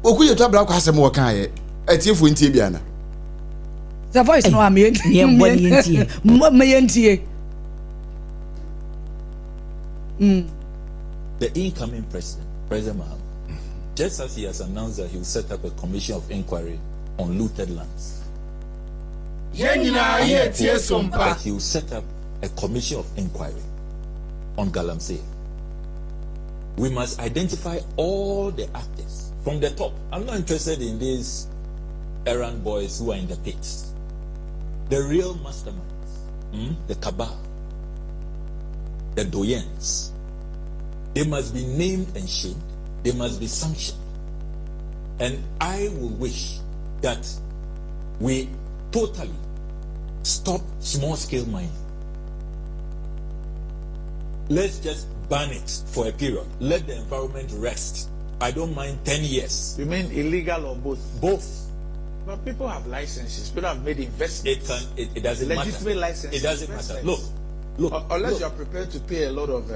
[SPEAKER 1] Okudzeto Ablakwa asɛm wɔka yɛ atiefoɔ ntie bi ana.
[SPEAKER 2] The voice no a me
[SPEAKER 3] yɛn bɔ ne yɛn tie.
[SPEAKER 2] Me yɛn tie. Mm.
[SPEAKER 4] The incoming president, President Mahama, just as he has announced that he will set up a commission of inquiry on looted lands.
[SPEAKER 5] Yɛn nyinaa yɛretie som pa.
[SPEAKER 4] That he will set up a commission of inquiry on Galamsey. We must identify all the actors from the top. I'm not interested in these errand boys who are in the pits. The real masterminds, the cabal, the doyens, they must be named and shamed. They must be sanctioned. And I will wish that we totally stop small-scale mining. Let's just ban it for a period. Let the environment rest. I don't mind 10 years.
[SPEAKER 5] You mean illegal or both?
[SPEAKER 4] Both.
[SPEAKER 5] But people have licenses. People have made investments.
[SPEAKER 4] It doesn't matter.
[SPEAKER 5] Legitimate licenses.
[SPEAKER 4] It doesn't matter. Look, look.
[SPEAKER 5] Unless
[SPEAKER 4] look.
[SPEAKER 5] you are prepared to pay a lot of.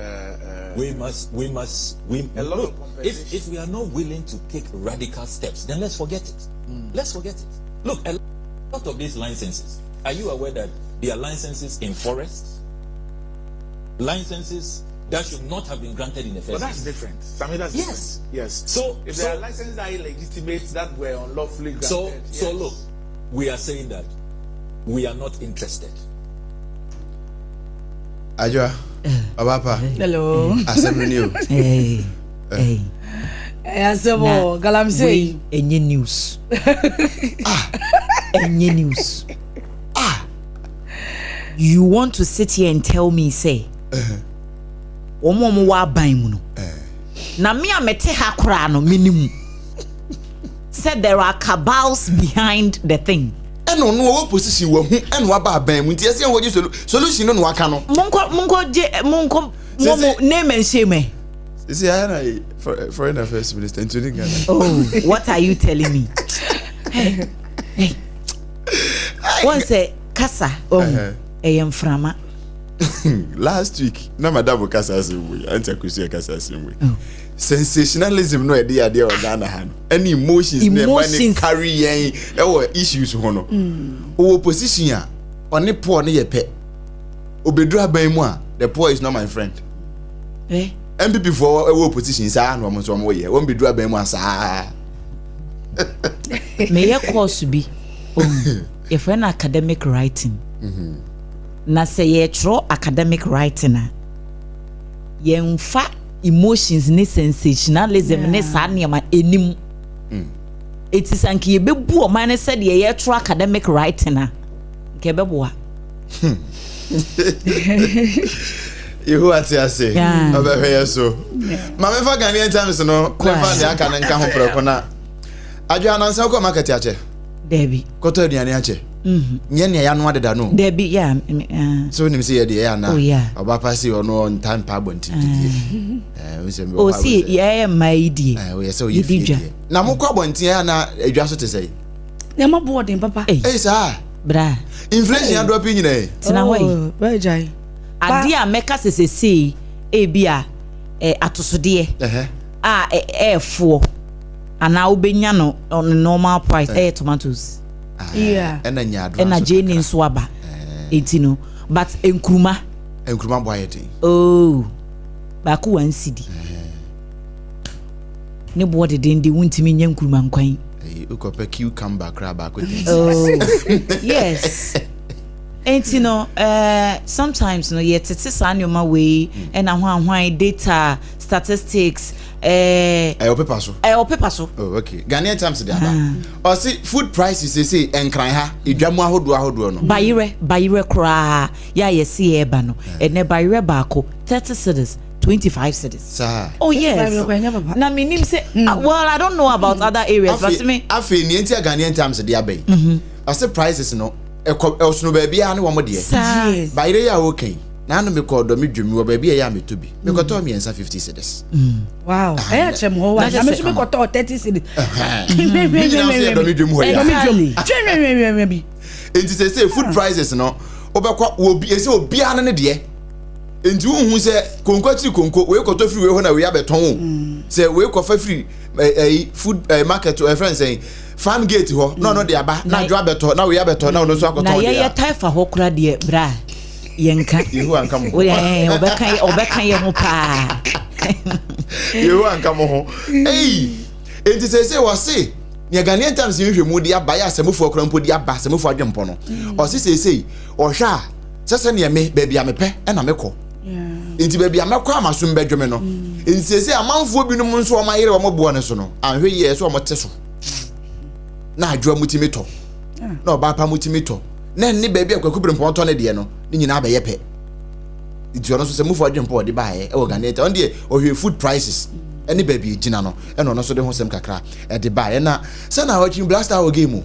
[SPEAKER 4] We must. We must. We
[SPEAKER 5] a lot
[SPEAKER 4] look,
[SPEAKER 5] of compensation.
[SPEAKER 4] If we are not willing to take radical steps, then let's forget it. Let's forget it. Look, a lot of these licenses. Are you aware that there are licenses in forests? Licenses that should not have been granted in the first
[SPEAKER 5] But that's
[SPEAKER 4] place.
[SPEAKER 5] different. Sammy, that's
[SPEAKER 4] Yes.
[SPEAKER 5] different. Yes.
[SPEAKER 4] So
[SPEAKER 5] if there are licenses that are illegitimate that were unlawfully granted.
[SPEAKER 4] So look, we are saying that we are not interested.
[SPEAKER 1] Ajua, Abapa.
[SPEAKER 2] Hello.
[SPEAKER 1] Asɛm ni o.
[SPEAKER 3] Hey. Hey.
[SPEAKER 2] Asɛm o, galamsey.
[SPEAKER 3] Enye news. Ah. Enye news.
[SPEAKER 1] Ah.
[SPEAKER 3] You want to sit here and tell me say, wɔn a wɔwɔ aban mu no, na me a mete ha koraa no menim sɛ there are cabals behind the thing.
[SPEAKER 1] Ɛna ɔno ɔwɔ position wɔ ho ɛna waba aban mu nti ɛsɛ yɛn wɔgye solution no na waka no.
[SPEAKER 3] Monkɔ monkɔ gye monkɔ mo mo name and shame ɛ.
[SPEAKER 1] Sisi ayɛ na foreign affairs minister ntoni Ghana.
[SPEAKER 3] Oh, what are you telling me? Hey, hey. Wɔn sɛ kasa ɔhu ɛyɛ mframa.
[SPEAKER 1] Last week na madam kasa asɛm wei, Auntie Akosua kasa asɛm wei. Sensationalism no ɛde adeɛ wɔ Ghana ha no ɛne emotions na ɛma ne carry yɛn ɛwɔ issues ho no. Ɔwɔ position a ɔne poor no yɛ pɛ. Obeduru aban mu a the poor is not my friend.
[SPEAKER 3] Eh?
[SPEAKER 1] NPP foɔ ɛwɔ opposition saa na wɔn nso wɔn yɛ wɔn beduru aban mu a saa.
[SPEAKER 3] Meyɛ course bi yɛfrɛ no academic writing. Na sɛ yɛtwerɛ academic writing a yɛmfa emotions ne sensationalism ne saa nneɛma anim. Eti sɛ anka yɛbɛbu ɔman no sɛdeɛ yɛtwerɛ academic writing a nka ɛbɛboa.
[SPEAKER 1] Yehowa te ase ɔbɛhwɛ yɛ so. Maame fa Ghanaian Times no ne fa deɛ aka ne nka ho prɛko na adwa anansa kɔ market akyɛ.
[SPEAKER 3] Dabi.
[SPEAKER 1] Kɔtɔ aduane akyɛ. Nyɛ nea yɛano adeda no.
[SPEAKER 3] Dabi ya.
[SPEAKER 1] So wonim sɛ yɛde ɛyɛ ana ɔba pa se ɔno ɔnta mpa abɔnten didie.
[SPEAKER 3] O si yɛyɛ mmaa yi die.
[SPEAKER 1] Ɔyɛ sɛ ɔyɛ fie deɛ. Na mokɔ abɔnten ɛyɛ ana adwa so te sɛ yi.
[SPEAKER 2] Nneɛma boɔ den papa.
[SPEAKER 1] Ɛyɛ saa.
[SPEAKER 3] Bra.
[SPEAKER 1] Inflation adrɔ pi nyinaa yi.
[SPEAKER 3] Tena hɔ yi.
[SPEAKER 2] Bɛgyae.
[SPEAKER 3] Adeɛ a mɛka sɛ sesei ebi a atosodeɛ a ɛɛfoɔ anaa wobɛnya no on normal price ɛyɛ tomatoes.
[SPEAKER 2] Yeah.
[SPEAKER 1] Ɛna nyaadora
[SPEAKER 3] ɛna gyeene nso aba. Eti no but nkuruma.
[SPEAKER 1] Nkuruma bɔ ayɛ den.
[SPEAKER 3] Oh baako 1 cedi. Ne boɔ dedenden wontumi nyɛ nkuruma nkwan.
[SPEAKER 1] Ɛyi wokɔpɛ cucumber koraa baako 10
[SPEAKER 3] Oh,
[SPEAKER 1] cedis.
[SPEAKER 3] yes. Enti no, eh, sometimes no yɛtete saa nneɛma wei ɛna hwanhwan data, statistics, eh,
[SPEAKER 1] Ɛwɔ paper so.
[SPEAKER 3] Ɛwɔ paper so.
[SPEAKER 1] Oh, okay. Ghanaian Times de aba. Ɔse food prices sese nkran ha, edwa mu ahodoɔ ahodoɔ no.
[SPEAKER 3] Bayerɛ, bayerɛ koraa yɛ a yɛse yɛreba no, ɛnɛ bayerɛ baako 30 cedis, 25 cedis.
[SPEAKER 1] Saa.
[SPEAKER 3] Oh yes. Na menim sɛ, ah, well I don't know about other areas but me.
[SPEAKER 1] Afei nea nti a Ghanaian Times de aba yi, ɔse prices no ɛkɔ ɛsono baabiara ne wɔn deɛ.
[SPEAKER 3] Saa.
[SPEAKER 1] Bayerɛ yi a wɔka yi, naano mekɔɔ Dɔme dwom wɔ baabi a ɛyɛ a metɔ bi. Mekɔtɔɔ mmiɛnsa 50 cedis.
[SPEAKER 2] Wow. Ɛyɛ kyɛm hɔ wa. Na me nso mekɔtɔɔ 30 cedis.
[SPEAKER 1] Ne nyinaa nso yɛ Dɔme dwom hɔ yi a.
[SPEAKER 2] Dɔme dwom. Twɛnwɛnwɛnwɛn bi.
[SPEAKER 1] Nti sɛ food prices no wobɛkɔ wɔ bi ɛsɛ obiara ne ne deɛ. Nti wohu sɛ konko akyiri konko wei kɔtɔ firi wei hɔ na wei abɛtɔn o. Sɛ wei kɔfa firi ɛyi food market ɛfrɛ nsɛn farm gate hɔ na ɔno de aba na adwo abɛtɔ na wei abɛtɔ na ɔno nso akɔtɔn
[SPEAKER 3] Na
[SPEAKER 1] deɛ
[SPEAKER 3] yɛyɛ
[SPEAKER 1] a.
[SPEAKER 3] tae fa hɔ kora deɛ bra yɛnka.
[SPEAKER 1] Yehowa nka mo ho.
[SPEAKER 3] Ɔbɛka ɔbɛka yɛ ho paa.
[SPEAKER 1] Yehowa nka mo ho. Ei! Enti seesei wɔse nea Ghanaian Times nhwehwɛmu de aba yɛ asɛmufoɔ koraa mpo de aba asɛmufoɔ adwempɔ no. Ɔse seesei ɔhwɛ a sɛ sɛdeɛ me baabi a mepɛ na mekɔ. Enti baabi a mɛkɔ a m'asom bɛdwo me no. Enti seesei amanfoɔ binom nso wɔn ayere wɔn boɔ no so no anhwɛ yie ɛsɛ wɔn te so. Na adwoa mu tumi tɔ. Na ɔbaa pa mu tumi tɔ. Na ɛne baabi a Kwaku Berempɔn tɔ ne deɛ no ne nyinaa bɛyɛ pɛ. Nti ɔno nso sɛ mufoɔ adwempɔ ɔde baeɛ ɛwɔ Ghanaian Times. Ɔno deɛ ɔhwɛ food prices ɛne baabi egyina no ɛna ɔno nso de ho sɛm kakra ɛde baeɛ. Na sɛ na ɔtwe Black Star wɔ game o.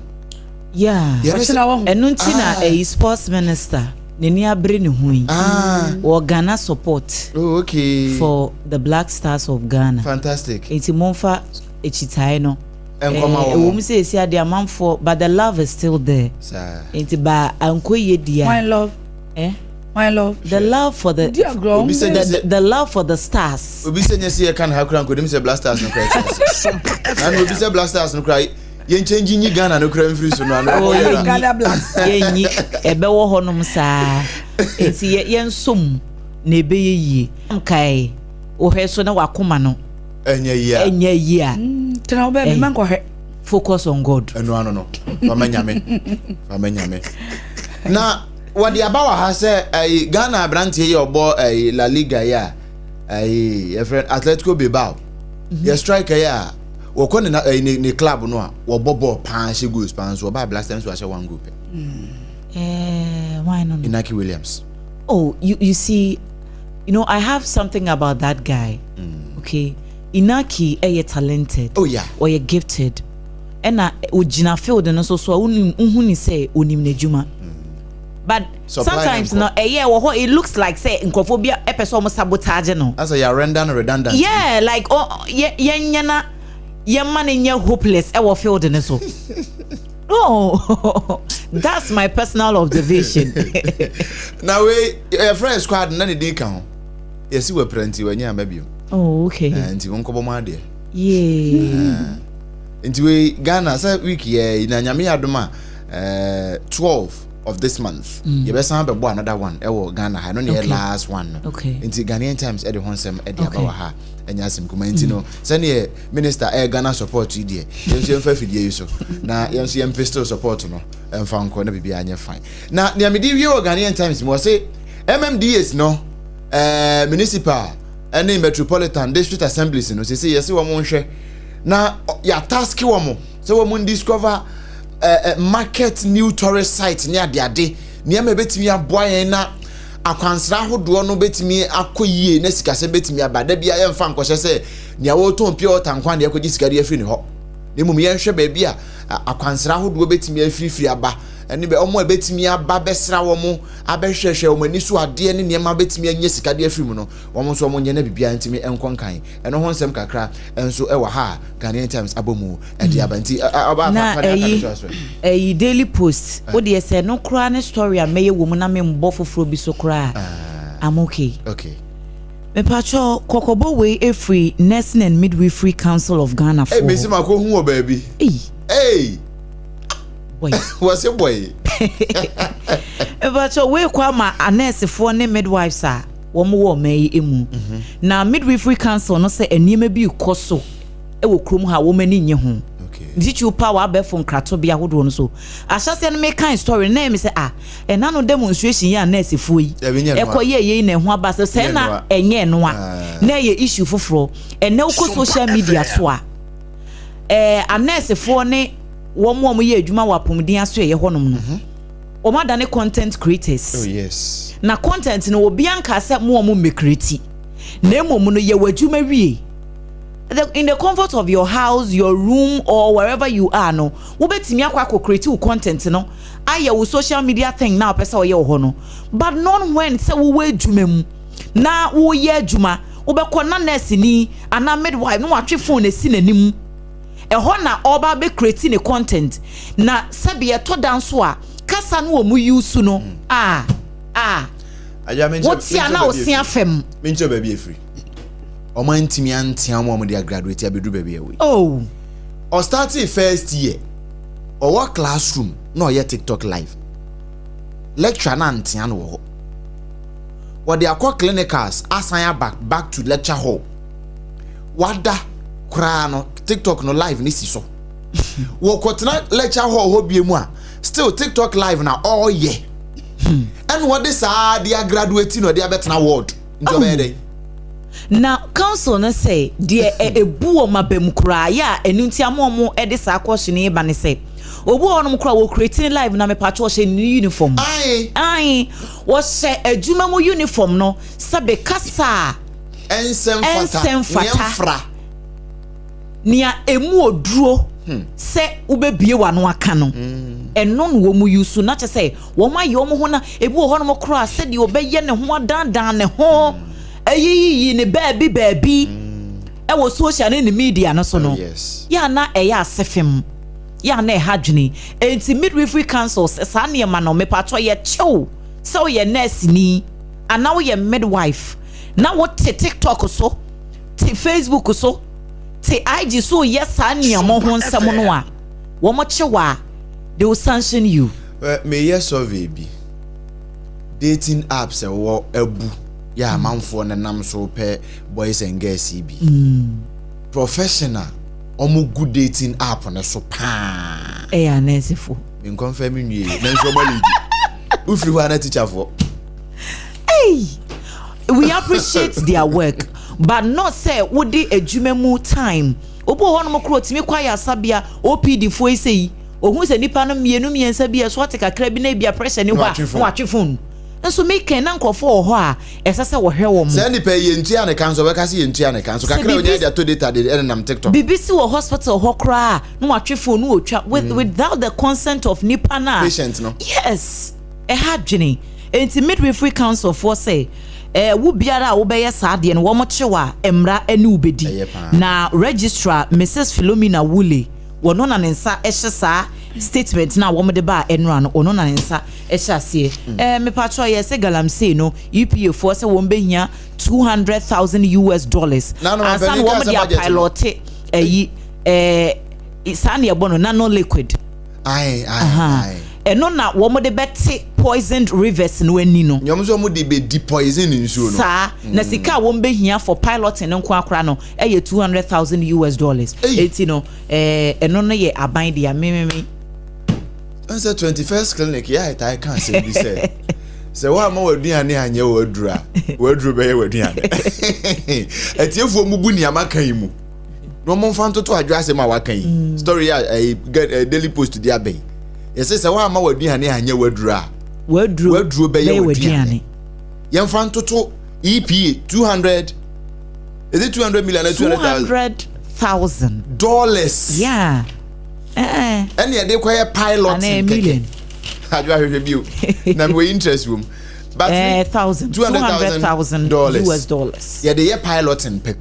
[SPEAKER 3] Yeah.
[SPEAKER 1] Yɛne sɛ-
[SPEAKER 2] Ɔkyena wɔ ho.
[SPEAKER 3] Ɛno nti na
[SPEAKER 1] Ah.
[SPEAKER 3] ɛyi sports minister n'ani abere ne ho yi.
[SPEAKER 1] Ah.
[SPEAKER 3] Wɔ Ghana support
[SPEAKER 1] Oh, okay.
[SPEAKER 3] for the Black Stars of Ghana.
[SPEAKER 1] Fantastic.
[SPEAKER 3] Nti momfa akyitae no.
[SPEAKER 1] Ɛnkɔma
[SPEAKER 3] Eh,
[SPEAKER 1] wɔn.
[SPEAKER 3] ɛwɔ mu sɛ esi adeɛ amanfoɔ but the love is still there.
[SPEAKER 1] Saa.
[SPEAKER 3] Nti ba ankɔ yie di a.
[SPEAKER 2] Wine love.
[SPEAKER 3] Eh?
[SPEAKER 2] Wine love.
[SPEAKER 3] The love for the
[SPEAKER 2] Di agorɔ.
[SPEAKER 1] Obi sɛ
[SPEAKER 3] the,
[SPEAKER 1] nyɛ sɛ
[SPEAKER 3] the, the love for the stars.
[SPEAKER 1] obi sɛ nyɛ sɛ yɛka no ha koraa nkonim sɛ Black Stars no koraa ɛte ase. Na no obi sɛ Black Stars no koraa yɛnkyɛngye nyi Ghana no koraa mfiri so no ano
[SPEAKER 3] Oh,
[SPEAKER 1] ɛbɔ yɛ na.
[SPEAKER 2] Ghana Black Stars.
[SPEAKER 3] Yɛnyi ɛbɛwɔ hɔnom saa. Nti yɛ yɛnsom na ɛbɛyɛ yie. Nkae wohwɛ so na wakoma no
[SPEAKER 1] Ɛnyɛ yie a.
[SPEAKER 3] ɛnyɛ yie a.
[SPEAKER 2] Tena wo baabi
[SPEAKER 3] Eh.
[SPEAKER 2] ma nkɔhwɛ.
[SPEAKER 3] Focus on God.
[SPEAKER 1] Ɛno ano no. Fama nyame. Fama nyame. Na wɔde aba wɔ ha sɛ ɛyi Ghana aberanteɛ yi a ɔbɔ ɛyi La Liga yi a ɛyi yɛfrɛ no Atletico Bilbao. Yɛ striker yi a wɔkɔ ne na ɛyi ne ne club no a wɔbɔ bɔɔl paa hyɛ goals paa nso ɔbaa Black Stars nso ahyɛ one goal pɛ.
[SPEAKER 3] Eh, why no?
[SPEAKER 1] Inaki Williams.
[SPEAKER 3] Oh, you see, I have something about that guy. Okay, Inaki ɛyɛ talented.
[SPEAKER 1] Oh yeah.
[SPEAKER 3] Ɔyɛ gifted. Ɛna ogyina field no so so a wonim wohu ne sɛ onim n'adwuma. But
[SPEAKER 1] Supply
[SPEAKER 3] sometimes
[SPEAKER 1] ne
[SPEAKER 3] no ɛyɛ wɔ hɔ it looks like sɛ nkurɔfoɔ bi ɛpɛ sɛ ɔmo sabotage no.
[SPEAKER 1] Asɛ yɛ render no redundant.
[SPEAKER 3] Yeah, like oh yɛ yɛnyɛ na yɛma no nyɛ hopeless ɛwɔ field no so. No, that's my personal observation.
[SPEAKER 1] Na wei yɛfrɛ squad na ne din ka ho. Yɛsi wɔ pira nti wɔnyɛ ama bio.
[SPEAKER 3] Oh, okay.
[SPEAKER 1] Nti wɔnkɔbɔ mu adeɛ.
[SPEAKER 3] Yeah.
[SPEAKER 1] Nti wei Ghana sɛ week yɛ na nyame yɛ adom a 12 of this month yɛbɛsan bɛbɔ another one ɛwɔ Ghana ha no ne yɛ last one no.
[SPEAKER 3] Okay.
[SPEAKER 1] Nti Ghanaian Times ɛde ho nsɛm ɛde aba wɔ ha ɛnyɛ asɛm kuma nti no sɛneɛ minister ɛyɛ Ghana support yi deɛ yɛn nso yɛmfa afidie yi so na yɛn nso yɛn pistol support no ɛmfa nkɔ na biribiara nyɛ fine. Na nea mede wie wɔ Ghanaian Times mu ɔse MMDAs no municipal ɛne metropolitan district assemblies no sese yɛse wɔn nhwɛ na yɛataske wɔn sɛ wɔn discover market new tourist site ne adeade nneɛma ebetumi aboa yɛn na akwansra ahodoɔ no betumi akɔ yie na sikasɛm betumi aba. Da bia yɛmfa nkɔhyɛ sɛ nea wɔretɔn pure water nkwa na yɛkɔgye sika de afiri ne hɔ, na mmom yɛnhwɛ baabi a akwansra ahodoɔ betumi afirifiri aba ɛne bɛ ɔmo a betumi aba bɛsra wɔn abɛhwehwɛ wɔn ani so adeɛ ne nneɛma betumi anya sika de afiri mu no wɔn nso wɔn nyɛ na biribiara ntumi nkɔ nkan. Ɛno ho nsɛm kakra nso ɛwɔ ha a Ghanaian Times abɔ mu ɛde aba nti ɔbaa
[SPEAKER 3] na
[SPEAKER 1] fa de aka
[SPEAKER 3] ɛyi
[SPEAKER 1] no so aso.
[SPEAKER 3] Ɛyi Daily Post o deɛ sɛ no koraa ne story a mɛyɛ wɔ mu na membɔ foforɔ bi so koraa, I'm okay.
[SPEAKER 1] Okay.
[SPEAKER 3] Mepatwɔ kɔkɔbɔ wei efiri Nursing and Midwifery Council of Ghana
[SPEAKER 1] Ɛ
[SPEAKER 3] foɔ.
[SPEAKER 1] Mesi ma ko hu wɔ baabi.
[SPEAKER 3] Eyi.
[SPEAKER 1] Ee.
[SPEAKER 3] Boy.
[SPEAKER 1] Wɔsi boy.
[SPEAKER 3] Mepatwɔ wei kɔ ama anɛɛsefoɔ ne midwives a wɔn wɔ ɔman yi mu. Na Midwifery Council no sɛ nneɛma bi kɔ so. wɔ kurom ha a wɔn ani nnye ho. Titiriw paa wɔ abɛɛfo nkratobea ahodoɔ no so. Ahyɛaseɛ no mekan story no na ɛyɛ me sɛ ah ɛna no demonstration yi a nɛɛsefoɔ yi ɛkɔ yɛ yei na ɛho aba sɛ sɛ na ɛnyɛ ɛnoa na ɛyɛ issue foforɔ. Ɛnɛ wokɔ social media so a ɛɛ anɛɛsefoɔ ne wɔn a wɔyɛ adwuma wɔ apɔmuden asoɛeɛ hɔnom no wɔn adane content creators.
[SPEAKER 1] Oh, yes.
[SPEAKER 3] Na content no obi anka sɛ mo wɔn mmɛkreti na mmom no yɛ w'adwuma wie. The, in the comfort of your house, your room or wherever you are no, wobɛtumi akɔ akɔ create wo content no ayɛ wo social media thing na wopɛ sɛ ɔyɛ wɔ hɔ no. But not when sɛ wowɔ adwuma mu na woyɛ adwuma, wobɛkɔ na nurse ni anaa midwife na watwe phone esi n'anim. Ɛhɔ na ɔba bɛ create ne content na sɛbi ɛtɔ da nso a kasa no wɔ mu use no a a wote a na ɔse afɛm.
[SPEAKER 1] Menkyerɛ baabi efiri. Ɔmo antumi antea ɔmo a ɔmo de agraduate abɛduru baabi a ɛwɔ yi.
[SPEAKER 3] Oh.
[SPEAKER 1] Ɔstartee first year, ɔwɔ classroom na ɔyɛ TikTok live. Lecturer no antea no wɔ hɔ. Wɔde akɔ clinicals asan aba back to lecture hall. Wada koraa no TikTok no live no si so. Wɔkɔtena lecture hall hɔ bie mu a still TikTok live na ɔreyɛ. Ɛna ɔde saa de agraduate na ɔde abɛtena ward. Nti ɔbɛyɛ dɛn?
[SPEAKER 3] Na council no sɛ deɛ ɛbu wɔn aba mu koraa yɛ a ɛno nti ama wɔn de saa caution yi ba ne sɛ obi wɔ hɔnom koraa wɔ create ne live na mepatwa ɔhyɛ ne uniform.
[SPEAKER 1] Aye.
[SPEAKER 3] Aye, wɔhyɛ adwuma mu uniform no sɛbe kasa a
[SPEAKER 1] ɛnsɛ mfata,
[SPEAKER 3] ɛnsɛ mfata.
[SPEAKER 1] Nea mfra.
[SPEAKER 3] Nea emu oduro sɛ wobɛbie w'ano aka no ɛno na wɔn use na kyɛ sɛ wɔn ayɛ wɔn ho na ebi wɔ hɔnom koraa sɛdeɛ ɔbɛyɛ ne ho adaadaa ne ho ayiyiyi ne baabi baabi ɛwɔ social ne ne media no so no.
[SPEAKER 1] Oh, yes.
[SPEAKER 3] Yɛ a na ɛyɛ ase fam yɛ a na ɛha dwene enti midwifery council sɛ saa nneɛma no mepatɔ yɛkyew sɛ woyɛ nurse ni anaa woyɛ midwife na wote TikTok so, te Facebook so, te IG so yɛ saa nneɛma ho nsɛm no a wɔn kyew a, they will sanction you.
[SPEAKER 1] Meyɛ survey bi, dating apps ɛwɔ abu yɛ amanfoɔ no nam so pɛ boys and girls yi bi. Professional ɔmo gu dating app no so paa.
[SPEAKER 3] Ɛyɛ anɛsefo.
[SPEAKER 1] Menkɔmfɛ me nwie nanso ɔmo alidi. Wofiri hɔ a na teacherfoɔ.
[SPEAKER 3] Hey, we appreciate their work but not sɛ wode adwuma mu time. Obi wɔ hɔnom koraa otumi kɔ ayaresabea OPD foɔ yi sɛ yi ohun sɛ nipa no mmienu mmiɛnsa bi ɛso ate kakra bi na ebi a pressure ni hɔ a na watwe phone. Nso mekɛn na nkurɔfoɔ wɔ hɔ a ɛsɛ sɛ wɔhwɛ wɔn.
[SPEAKER 1] Saa nipa yi yɛntua ne ka nso ɔbɛka sɛ yɛntua ne ka nso kakra a onya de atɔ data de ɛnenam TikTok.
[SPEAKER 3] Biribi si wɔ hospital hɔ koraa a na watwe phone na otwa with without the consent of nipa no a.
[SPEAKER 1] Patient no.
[SPEAKER 3] Yes, ɛha adwene. Enti midwifery council foɔ sɛ eh, wo biara a wobɛyɛ saa adeɛ no wɔn kye wo a mmara ne wo bɛdi.
[SPEAKER 1] Ɛyɛ paa.
[SPEAKER 3] Na registrar Mrs Philomena Wule wɔno na ne nsa hyɛ saa statement no a wɔn de baa ɛnora no, ɔno na ne nsa hyɛ aseɛ. Eh, mepakyɛw yɛ sɛ galamsey no EPA foɔ sɛ wɔn bɛhia 200,000 US dollars
[SPEAKER 1] Nano
[SPEAKER 3] ansa na
[SPEAKER 1] mampanin kaa
[SPEAKER 3] wɔn
[SPEAKER 1] sɛ
[SPEAKER 3] de
[SPEAKER 1] budget no.
[SPEAKER 3] apilɔte ayi eh, saa na yɛbɔ no nano liquid.
[SPEAKER 1] Ae, ae, ae.
[SPEAKER 3] Ɛno na wɔn de bɛte poisoned rivers no ani no.
[SPEAKER 1] Nyɛ wɔn nso wɔn de bɛ di poison nsuo no.
[SPEAKER 3] Saa, na sika a wɔn bɛhia for piloting no nko ara koraa no yɛ 200,000 US dollars.
[SPEAKER 1] Ei.
[SPEAKER 3] Enti no, ɛɛ, ɛno no yɛ aban dea, me me me.
[SPEAKER 1] Ɛn sɛ 21st clinic yɛ a ɛtae ka asɛm bi sɛ, sɛ woamma w'aduane anyɛ w'aduro a, w'aduro bɛyɛ w'aduane. Atiefoɔ mubu nea maka yi mu na wɔn mfa ntoto adwo asɛm a waka yi. Story a ɛyi eh, Daily Post de aba yi. Yɛsɛ sɛ woamma w'aduane anyɛ w'aduro a,
[SPEAKER 3] W'aduro
[SPEAKER 1] w'aduro bɛyɛ
[SPEAKER 3] bɛyɛ
[SPEAKER 1] w'aduane.
[SPEAKER 3] w'aduane.
[SPEAKER 1] Yɛmfa ntoto EPA 200, is it 200 million or 200,000
[SPEAKER 3] 200,000.
[SPEAKER 1] dollars?
[SPEAKER 3] Yeah. Eh.
[SPEAKER 1] Ɛne ɛde kɔyɛ piloting
[SPEAKER 3] Anaa million.
[SPEAKER 1] kɛkɛ. Adwo ahwehwɛ bio. Na mewɔ interest wɔ mu. But
[SPEAKER 3] Eh, thousand.
[SPEAKER 1] 200,000
[SPEAKER 3] 200,000
[SPEAKER 1] dollars.
[SPEAKER 3] US dollars.
[SPEAKER 1] Yɛde yɛ piloting pɛ.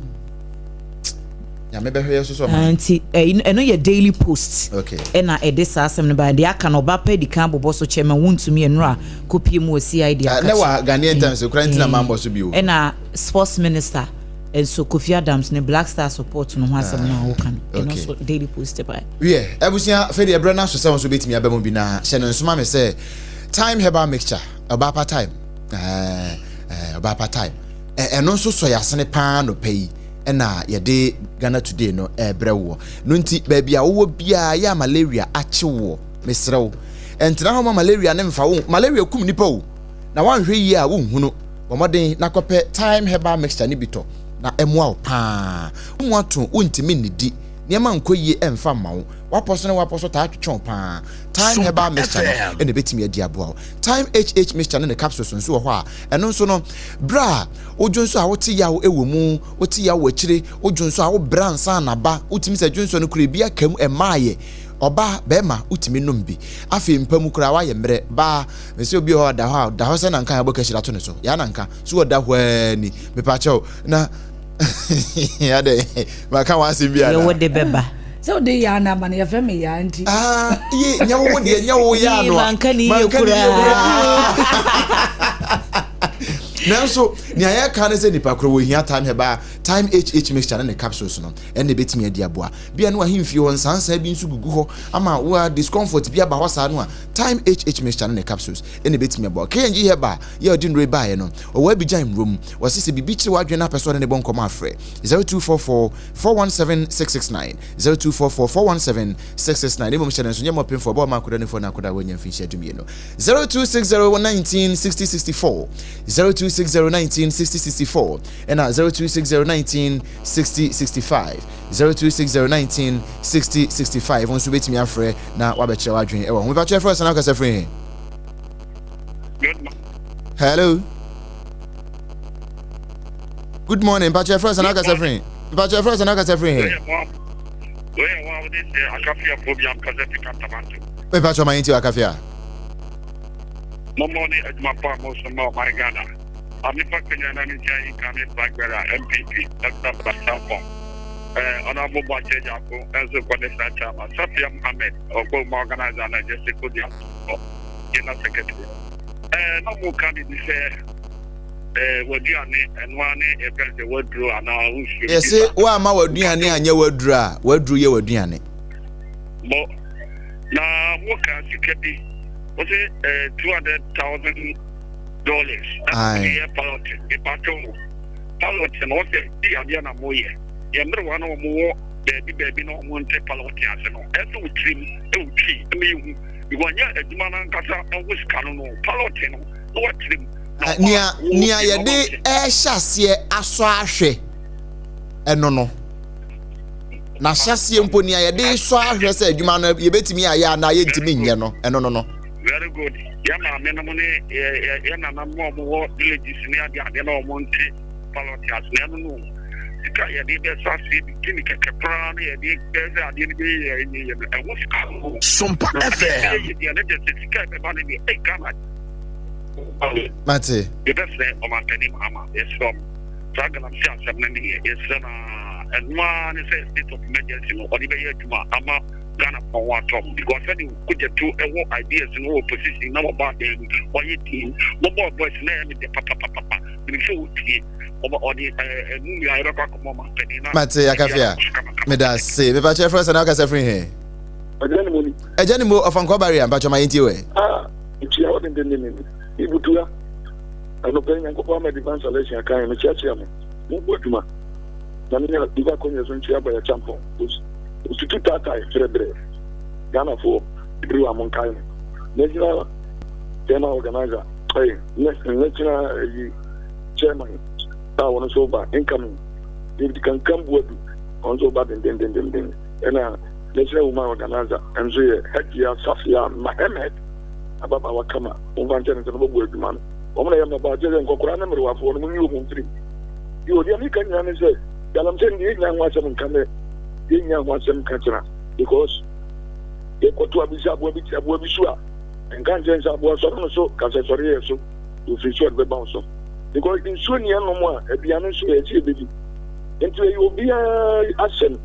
[SPEAKER 1] Nyame bɛhwɛ yɛ so so ɔma.
[SPEAKER 3] Nti ɛno yɛ Daily Post.
[SPEAKER 1] Okay.
[SPEAKER 3] Ɛna ɛde saa asɛm no ba. Deɛ aka no ɔba pɛ di kan bobɔ so kyɛ ma wontumi ɛnora kopie mu wɔ CID
[SPEAKER 1] Ah,
[SPEAKER 3] akakye.
[SPEAKER 1] na wɔ Ghanaian Times kora nti na mambɔ so bio.
[SPEAKER 3] Ɛna sports minister nso Kofi Adams ne Black Star support no ho asɛm no a woka no. Ɛno
[SPEAKER 1] okay.
[SPEAKER 3] nso Daily Post ba.
[SPEAKER 1] Wiɛ, abusua, afei deɛ ɛberɛ no aso sɛ wo nso wobɛtumi aba mu bi na hyɛ no nso ma me sɛ Thyme Herbal Mixture, ɔbaapa Thyme, ɛɛ, ɛɛ, ɔbaapa Thyme, ɛ, ɛno nso sɔ yɛasene paa nɔpa yi. ɛna yɛde Ghana Today no ɛrebrɛ woɔ. No nti baabi a wowɔ biara yɛ a malaria akye woɔ, mesrɛ wo, ɛntena hɔ ma malaria no mfa wo. Malaria kum nipa o, na woanhwɛ yie a wonhunu. Bɔ mmɔden na kɔpɛ Thyme Herbal Mixture no bi tɔ na ɛmmoa wo paa. Wo mu ato, wontumi nnidi, nneɛma nkɔ yie ɛmfa mma wo, w'apɔ so ne w'apɔ so taa twetwe wo paa. Thyme Herbal Mixture no na ɛbɛtumi adi aboa wo. Thyme HH Mixture ne ne capsules nso wɔ hɔ a, ɛno nso no, berɛ a wodwo nso a wote yaw wɔ mu, wote yaw wɔ akyire, wodwo nso a wobrɛ ansa na aba, wotumi sɛ dwonsɔ no koraa ebi aka mu, ɛmmaayɛ. Ɔbaa, bɛrima, wotumi nom bi. Afei mpa mu koraa woayɛ mmerɛ. Baa, mese obi wɔ hɔ a ɔda hɔ a, ɔda hɔ sɛ nanka yɛabɔ kahyire ato ne so. Yaa nanka, so ɔda hɔ ara ni. Mepakyɛw, na adɛn, maka w'asɛm bi anaa?
[SPEAKER 3] Deɛ wode bɛba.
[SPEAKER 2] Sɛ wode yaa na ama no, yɛfrɛ me yaa nti.
[SPEAKER 1] Ah, ye, nyɛ wo deɛ, nyɛ wo yaa no a.
[SPEAKER 3] Manka ne yie koraa.
[SPEAKER 1] Nanso, nea yɛka ne sɛ nipa koro wɔhia Thyme Herbal, Thyme HH mixture ne ne capsules no, ɛnna ɛbɛtumi adi aboa. Bia no ahemfie hɔ nsansaa bi nso gugu hɔ ama wo a discomfort bi aba hɔ saa no a, Thyme HH mixture ne ne capsules ɛna ɛbɛtumi aboa. KNG Herbal yɛ ɔde nnuro yi baeɛ no, ɔwɔ Abidjan mmuro mu. Wɔse sɛ biribi kyere w'adwene na apɛ sɛ ɔne ne bɔ nkɔmmɔ a frɛ 0244 417 669, 0244 417 669. Mmom hyɛ no nso nyɛ mmɔpemfoɔ, ɛbɔ ɔma akwadaa nufoɔ ne akwadaa a wɔanya mfinhyia dumienu. 0260 19 60 64, 0260 19 60 64 ɛna 0260 19 60 65. 0260 19 60 65 wo nso wobɛtumi afrɛ na woabɛkyerɛ w'adwene ɛwɔ ho. Mepakyɛ frɛ sɛ na wokasa firi he? Hello. Good morning. Mpakyɛ frɛ sɛ na wokasa firi he? Mpakyɛ frɛ sɛ na wokasa firi he? Mepakyɛ ma yɛnti wakafia.
[SPEAKER 6] Mɔmɔ ne adwuma pa a mosom ma ɔman Ghana. Amefa Kenya na ne nkyɛn incoming flag bearer MPP Dr. Basampong. Eh, Honorable Boakye Agyarko nso kɔ national chairman. Safia Mohammed ɔkɔ mu organizer na Jesse Kodia general secretary. Eh, na mo ka bibi sɛ eh, waduane ɛnoa ne ɛfɛn sɛ waduro anaa nsuo.
[SPEAKER 1] Yɛse woamma w'aduane anyɛ w'aduro a, w'aduro yɛ w'aduane.
[SPEAKER 6] Mo na mo ka sika bi, wɔse eh, $200,000 na mo yɛ pilot, mepatwo pilot no wɔsɛ bi adeɛ na mo yɛ. Yɛn mmerewa na wɔn wɔ baabi baabi na wɔn nte pilot ase no, ɛsɛ wo tirim ɛwɔ twi ɛma yɛ hu because nyɛ adwuma no ankasa ɛho sika no no pilot no na watirim.
[SPEAKER 1] Nea nea yɛde ɛrehyɛ aseɛ asɔ ahwɛ ɛno no na hyɛseɛ mpo nea yɛde sɔ ahwɛ sɛ adwuma no yɛbɛtumi ayɛ anaa yɛntumi nyɛ no ɛno no no.
[SPEAKER 6] Very good. Yɛ maame nom ne yɛ yɛ nananom a wɔwɔ villages ne ade ade na wɔn nte pilot ase na ɛno no sika yɛde bɛsɔ aseɛ bi gini kɛkɛ koraa na yɛde bɛyɛ sɛ adeɛ no bɛyɛ yɛ ɛnyɛ yɛ no ɛho sika no.
[SPEAKER 5] Sompa FM.
[SPEAKER 6] Ɛyɛ deɛ ne deɛ sɛ sika ɛbɛba no deɛ ɛyɛ Ghana.
[SPEAKER 1] Mate.
[SPEAKER 6] Yɛbɛsrɛ ɔmampanin Mahama yɛsrɛ ɔmo saa galamsey asɛm no deɛ yɛsrɛ no ara ɛno ara ne sɛ state of emergency no ɔde bɛyɛ adwuma ama Ghana fo ho atɔ mo because sɛde Kogyato ɛwɔ ideas no wɔ opposition na wɔba adan mu wɔyɛ din mobɔ voice na ɛyɛ me dɛ papapapapa menim sɛ wɔtie ɔba ɔde ɛmu nua yɛbɛkɔ akɔmɔ ɔmampanin na
[SPEAKER 1] Mate akafia meda ase mepakyɛ frɛ sɛ na wokasa firi he?
[SPEAKER 7] Agya ne mo ni.
[SPEAKER 1] Agya ne mo ɔfankɔ barrier mpakyɛ ma yɛntie wɛ.
[SPEAKER 7] Ah, mekyia wo dendendenden. Ibutua. Anɔpa yi Nyankopɔn ama divine selection aka yɛn. Mekyeakyea mo. Mobɔ adwuma. Na menya diva akonnwa so nkyia Baya Champon. Otutu taatae frɛbrɛ. Ghanafoɔ, bere a monkae no. National Chairman Organizer, ɛy, National ɛyi Chairman a wɔn nso ba incoming. David Kankam Buadu, wɔn nso ba dendendenden. Ɛna National Woman Organizer nso yɛ Hajia Safia Mahemed, ababaawa kama. Momfa nkyɛ no sɛ no bɛbɔ adwuma no. Wɔn na yɛ mmabaa, kyerɛ sɛ nkɔkoraa ne mmerewafoɔ no, monyi wɔn mfiri mu. Yo, deɛ meka nyinaa ne sɛ, galamsey no deɛ yɛnnya ho asɛm nka nnɛ, yɛnnya ho asɛm nka kyena because yɛkɔto abisa aboa bi te aboa bi so a, nka nkyɛn sɛ aboa sɔre no so, ka sɛ sɔre yɛ so, ofiri so ɔde bɛba wo so. Because nsuo ni ɛnom a, aduane nso yɛ sɛ yɛbɛdi. Nti ɛyɛ obiara asɛm.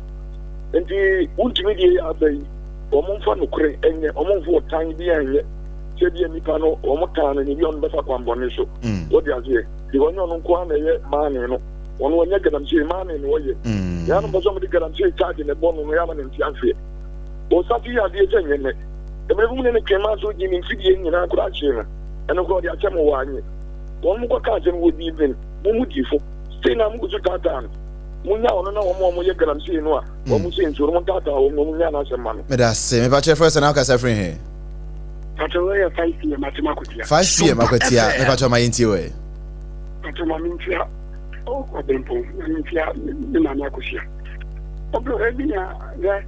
[SPEAKER 7] Nti wontumi deɛ yɛ aba yi, wɔn mfa nokorɛ nyɛ, wɔn mfa ɔtan bi anyɛ. Sɛ bia nipa no wɔn tan no, ne bi ɔno bɛfa kwanbɔne so. Wɔde aseɛ. Because ɔnyɛ ɔno nko ara na ɛyɛ maane no. Ɔno ɔnyɛ galamsey, maane na ɔyɛ. Yɛn ano mpɛ sɛ wɔde galamsey charge na ɛbɔ no no, yɛ ama ne nte aseɛ. Ɔsate yɛ adeɛ sɛ nyɛ nnɛ. Mmerɛ bi mu ne ne twɛn maa so gye ne mfidie nyinaa koraa hyee no. Ɛno koraa ɔde akyɛ mo wɔ anye. Wɔn mo kɔ kaa asɛm wɔ dii ben, mo mo dii fo. Sei na mo gu so taataa no. Munya ɔno na wɔn a wɔyɛ galamsey no a wɔn sɛ nsuo no montaataa wɔn na wɔnnya n'asɛm ma no.
[SPEAKER 1] Meda ase. Mepa kyɛ frɛ sɛ na wokasa firi he?
[SPEAKER 6] Pakyɛ wei yɛ 5 pm atem akwatia.
[SPEAKER 1] 5 pm akwatia. Mepa kyɛ ma yɛntie wɔ.
[SPEAKER 6] Pakyɛ ma mentia ɔbɛmpɔn na mentia me maame akosua. Ɔbrɛ hɔ bi nya dɛ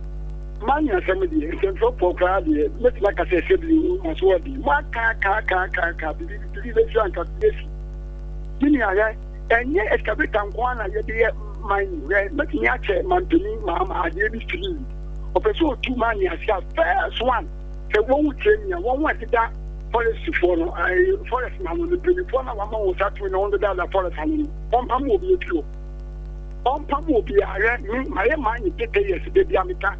[SPEAKER 6] ma nya asɛm deɛ nsɛmfrɛfoɔ koraa deɛ mɛtumi aka sɛ sɛ bi maso ɔde mo aka aka aka aka aka bibi bibi bɛsi anka bɛsi. Me nua hwɛ ɛnyɛ excavator nko ara na yɛde yɛ mining hwɛ mɛtumi akyɛ mampanin maama adeɛ bi free ɔpɛ sɛ ɔtu mining ase a first one sɛ wɔn ho tie mi a wɔn ho ɛdeda forestfoɔ no ɛɛ forest na ano no mpanimfoɔ na wɔama wɔn nsa to na wɔn deda da forest ano no wɔn pam obi efi hɔ wɔn pam obi ahwɛ me mayɛ mining tete years beebi a meka